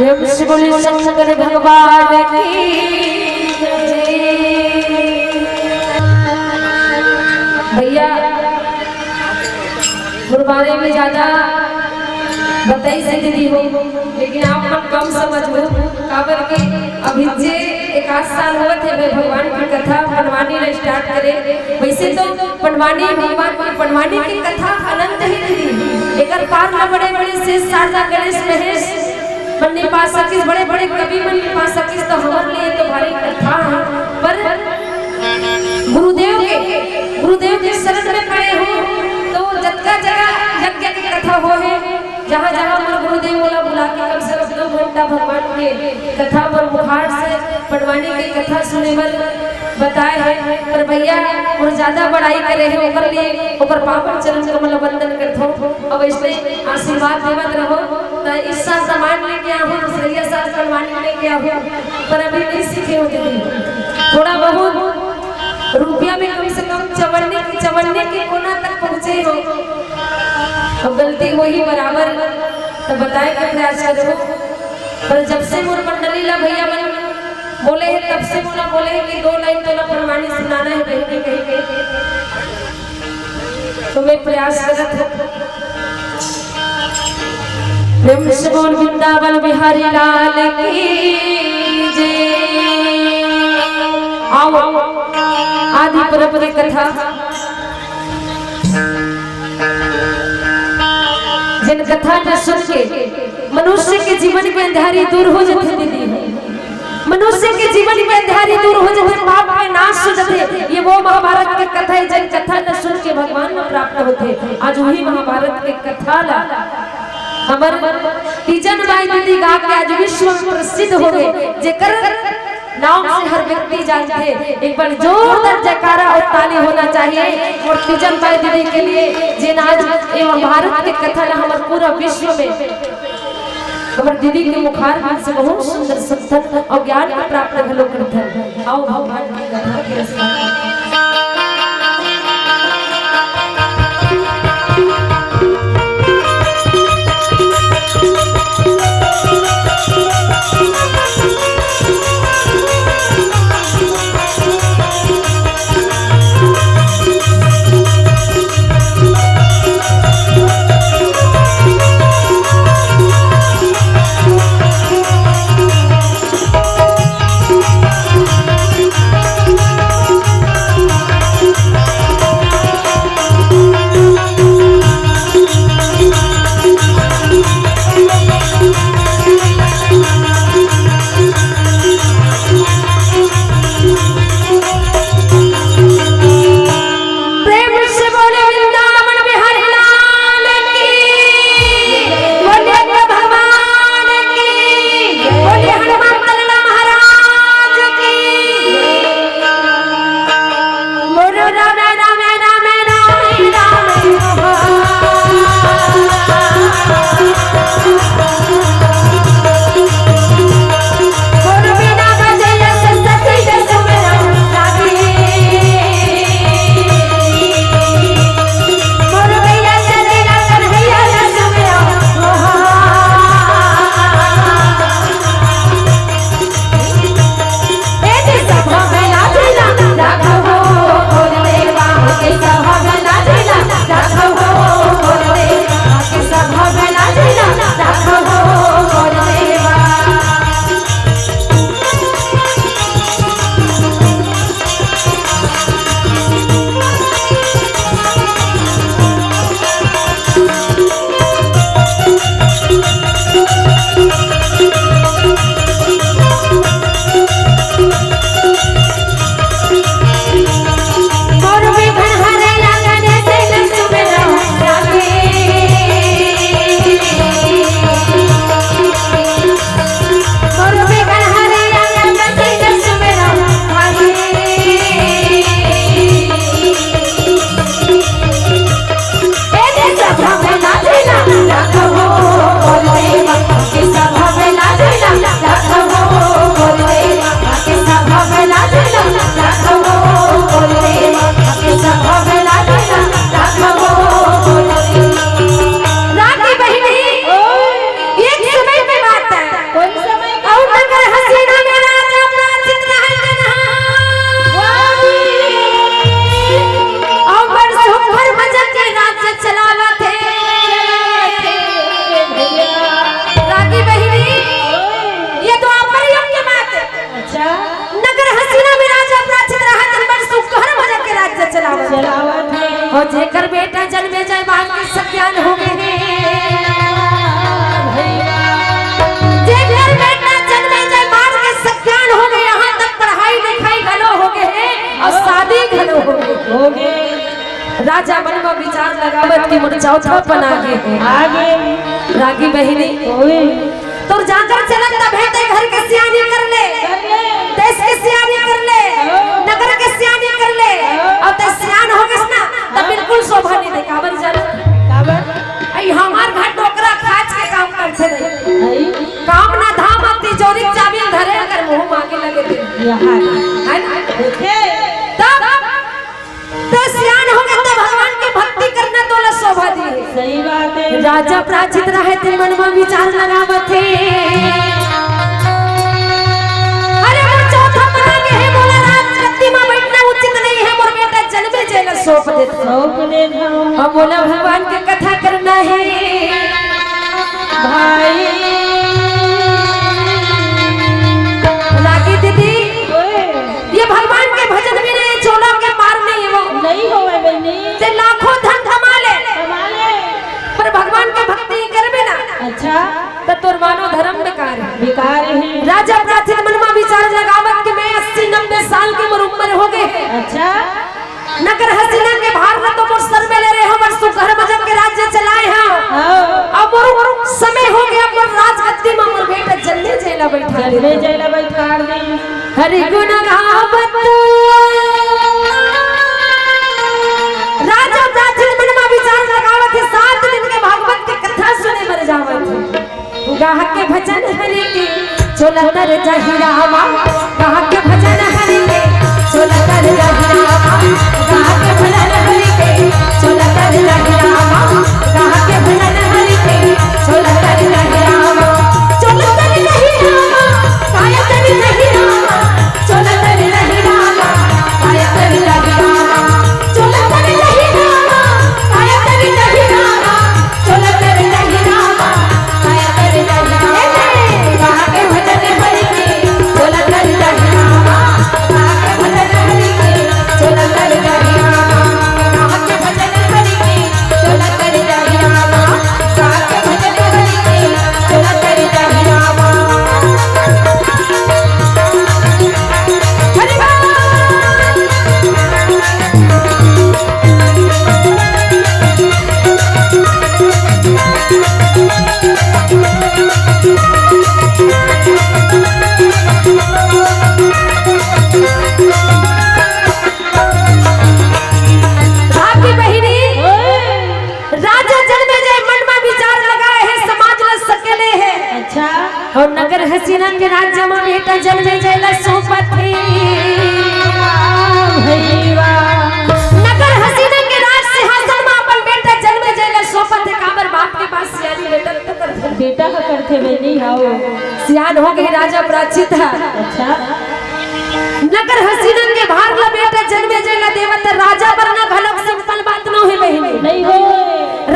प्रेम से बोलिए शंकर भगवान की जय। भैया, मोर बारे में ज्यादा बताई से दीदी हो, लेकिन आप मन कम समझबो, काबर के अभी जे एक आध साल होवत हे, मैं भगवान की कथा बनवानी ला start करे। वैसे तो पंडवानी भगवान की, पंडवानी की कथा अनंत हे दीदी, एकर पार न बड़े बड़े शेष शारदा गणेश महेश मन नहीं पा सकिस, बड़े बड़े कवि मन नहीं पा सकिस, तो हमर लिए तो भारी कथा हे। पर गुरुदेव के, गुरुदेव के शरण में पड़े हो, तो जतका जगह यज्ञ की कथा हो हे, जहाँ जहाँ मोर गुरुदेव मोला बुला के कम से कम दो घंटा भगवान के कथा पर मुखार से पंडवानी की कथा सुने बर बताए हे। पर भैया, मोर ज्यादा बड़ाई करे हे, ओकर लिए ओकर पावन चरण कमल वंदन करथो। अब ऐसने आशीर्वाद देवत रहो। त इस साल सामान लेके आहूँ, दूसरे साल बनवानी लेके आहूँ, पर अभी नहीं सीखे हो दीदी। थोड़ा बहुत रुपया में कम से कम चवन्नी, चवन्नी के कोना तक पहुँचे हो। अब गलती होही बराबर, त बताए के प्रयास करबो। पर जब से मोर मंडली ला भैया मन बोले हे, तब से मोला बोले हे कि दो लाइन तोला पंडवानी सुनाना हे बहिनी कहि के, तो मैं प्रयास करत हूँ। प्रेम से बोल वृंदावन बिहारी लाल की जय। आओ, आदि पर्व की कथा। जेन कथा ला सुन के मनुष्य के जीवन के अंधारी दूर हो जाथे दीदी। मनुष्य के जीवन के अंधारी दूर हो जाथे, पाप के नाश हो जाथे। ये वो महाभारत के कथा हे, जेन कथा ला सुन के भगवान ला प्राप्त होथे। आज वही महाभारत के कथा ला हमर तीजन बाई दीदी गा के आज विश्व में प्रसिद्ध हो गए, जेकर नाम से हर व्यक्ति जानथे। एक बार जोरदार जयकारा और ताली होना चाहिए और तीजन बाई दीदी के लिए, जेन आज ये महाभारत के कथा ला हमर पूरा विश्व में हमर दीदी के मुखार से बहुत सुंदर संतन और ज्ञान के प्राप्त घलो करथन। आओ भगवान की कथा के अउ जेकर बेटा जनमे जय, बाल के सज्ञान हो गे हे। जेकर बेटा जनमे जय, बाल के सज्ञान हो गे, यहाँ तक पढ़ाई लिखाई घलो हो गे हे अउ शादी घलो हो गे। हो गे। राजा मन म विचार लगावत कि मोर चौथापन आ गे हे। आ गे। रागी बहिनी, ओए। तोर जांगर चलत तभे ते घर के सियानी कर ले, कर ले। देश के सियानी कर ले, हाँ। नगर के सियानी कर ले। हाँ। अउ ते सियान हो गेस ना, त हाँ। बिल्कुल शोभा नइ दे। काबर जाना? काबर? अई हमार घर डोकरा खाच के काम करथे नहीं। अई? काम ना धाम, अब तिजोरी के चाबी धरे कर मुंह मांगे लगे थे। यहाँ। है ना? देखे? तब त सियान हो गे त भगवान के भक्ति करना तोला शोभा दिही। सही बात हे। राजा प्राचित रहे ते मन म विचार लगावत हे। अरे मोर चौथापन आ गे हे, मोला राजगद्दी म बैठना उचित नइ हे, मोर बेटा जनमे जय ल सौंप देत। सौंप देत हंव। अब मोला भगवान के कथा करना हे। भाई। रागी दीदी, ओए। ये भगवान के भजन बिना ये चोला के पार नइ हे वो। नइ होवय बहिनी। ते लाखों धन कमा ले, कमा ले। पर भगवान के भक्ति नइ करबे ना। अच्छा। त तोर मानो धरम बेकार हे। बेकार हे। राजा प्राचित मन म विचार लगावत कि मैं अस्सी नब्बे साल के मोर उम्र हो गे हे। अच्छा। नगर हसीना के भार ल तो मोर सर में ले रहे हंव, मोर सुघर मजक के राज्य चलाए हंव। हाँ। अब मोर समय हो गे, अब मोर राजगद्दी म मोर बेटा जनमे जय ल बइठा दे। जनमे जय ल बइठा दे। हरि गुण गावत। राजा प्राचित मन म विचार लगावत हे, सात दिन के भागवत के कथा सुने बर जावत हे। गाह के भजन हरि के चोला तर जाही रामा, गाह के भजन हरि के चोला तर जाही रामा, गाह के भजन हरि के चोला तर जाही रामा, गाह के भजन हरि के चोला तर जाही रामा, चोला तर जाही रामा, काय तर जाही रामा, चोला तर जाही रामा, काय तर जाही रामा, चोला तर जाही रामा, काय तर जाही रामा। भाभी बहिनी, राजा जनमे जय मन म विचार लगाए हे, समाज ल सकेले हे। अच्छा। अउ नगर हसीना के राज्य म बेटा जनमे जय ल सौंपत हे। भैया। नगर हसीना के राज सिंहासन म अपन बेटा जनमे जय ल सौंपत हे, काबर बाप के पास सियानी बेटा तो करथे। बेटा ह करथे बहिनी, हव। सियान हो गे राजा प्राचित ह। अच्छा। नगर हसीना के भार ल बेटा जनमे जय ल देवत, राजा बनना घलोक simple बात नो हे बहिनी। नइ होय।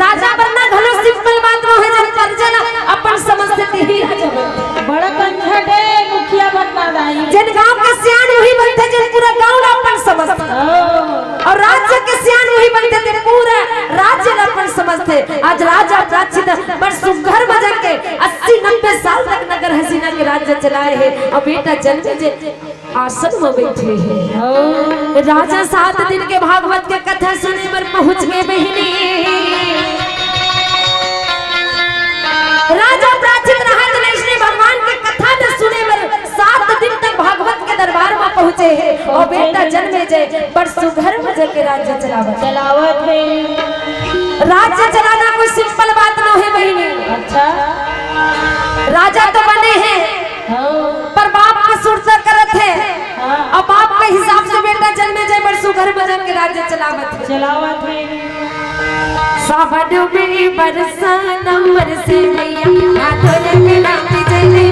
राजा बनना घलोक simple बात नो हे, जेन परजा ल अपन समझथे तेही राजा बनथे। बड़ा कंझट हे मुखिया बनना दाई। जेन गांव के सियान उही बनथे, जेन पूरा गांव ल अपन समझथे। हाँ। अउ राज्य के सियान उही बनथे, ते पूरा राज्य ल अपन समझथे। आज राजा प्राचित बड़ सुघर मजा के अस्सी नब्बे साल तक नगर हसीना के राज्य चलाए हे, अउ बेटा जनमे जय आसन म बइठे हे। राजा सात दिन के भागवत के कथा सुने बर पहुंच गे बहिनी। राजा प्राचित रहत ले अइसने भगवान के कथा ल सुने बर सात दिन तक भागवत के दरबार म पहुंचे हे, अउ बेटा जनमे जय बड़ सुघर मजा के राज्य चलावत। चलावत हे। राज्य चलाना कोई simple बात नो हे बहिनी। अच्छा। राजा तो बने हे, हाँ। पर बाप के सुरता करत हे। हाँ। अउ बाप के हिसाब से बेटा जनमे जय बड़ सुघर मजा के राज्य चलावत हे। चलावत हे। सावन में बरसा न बरसे मैया, ना तो रंग ना बिजली,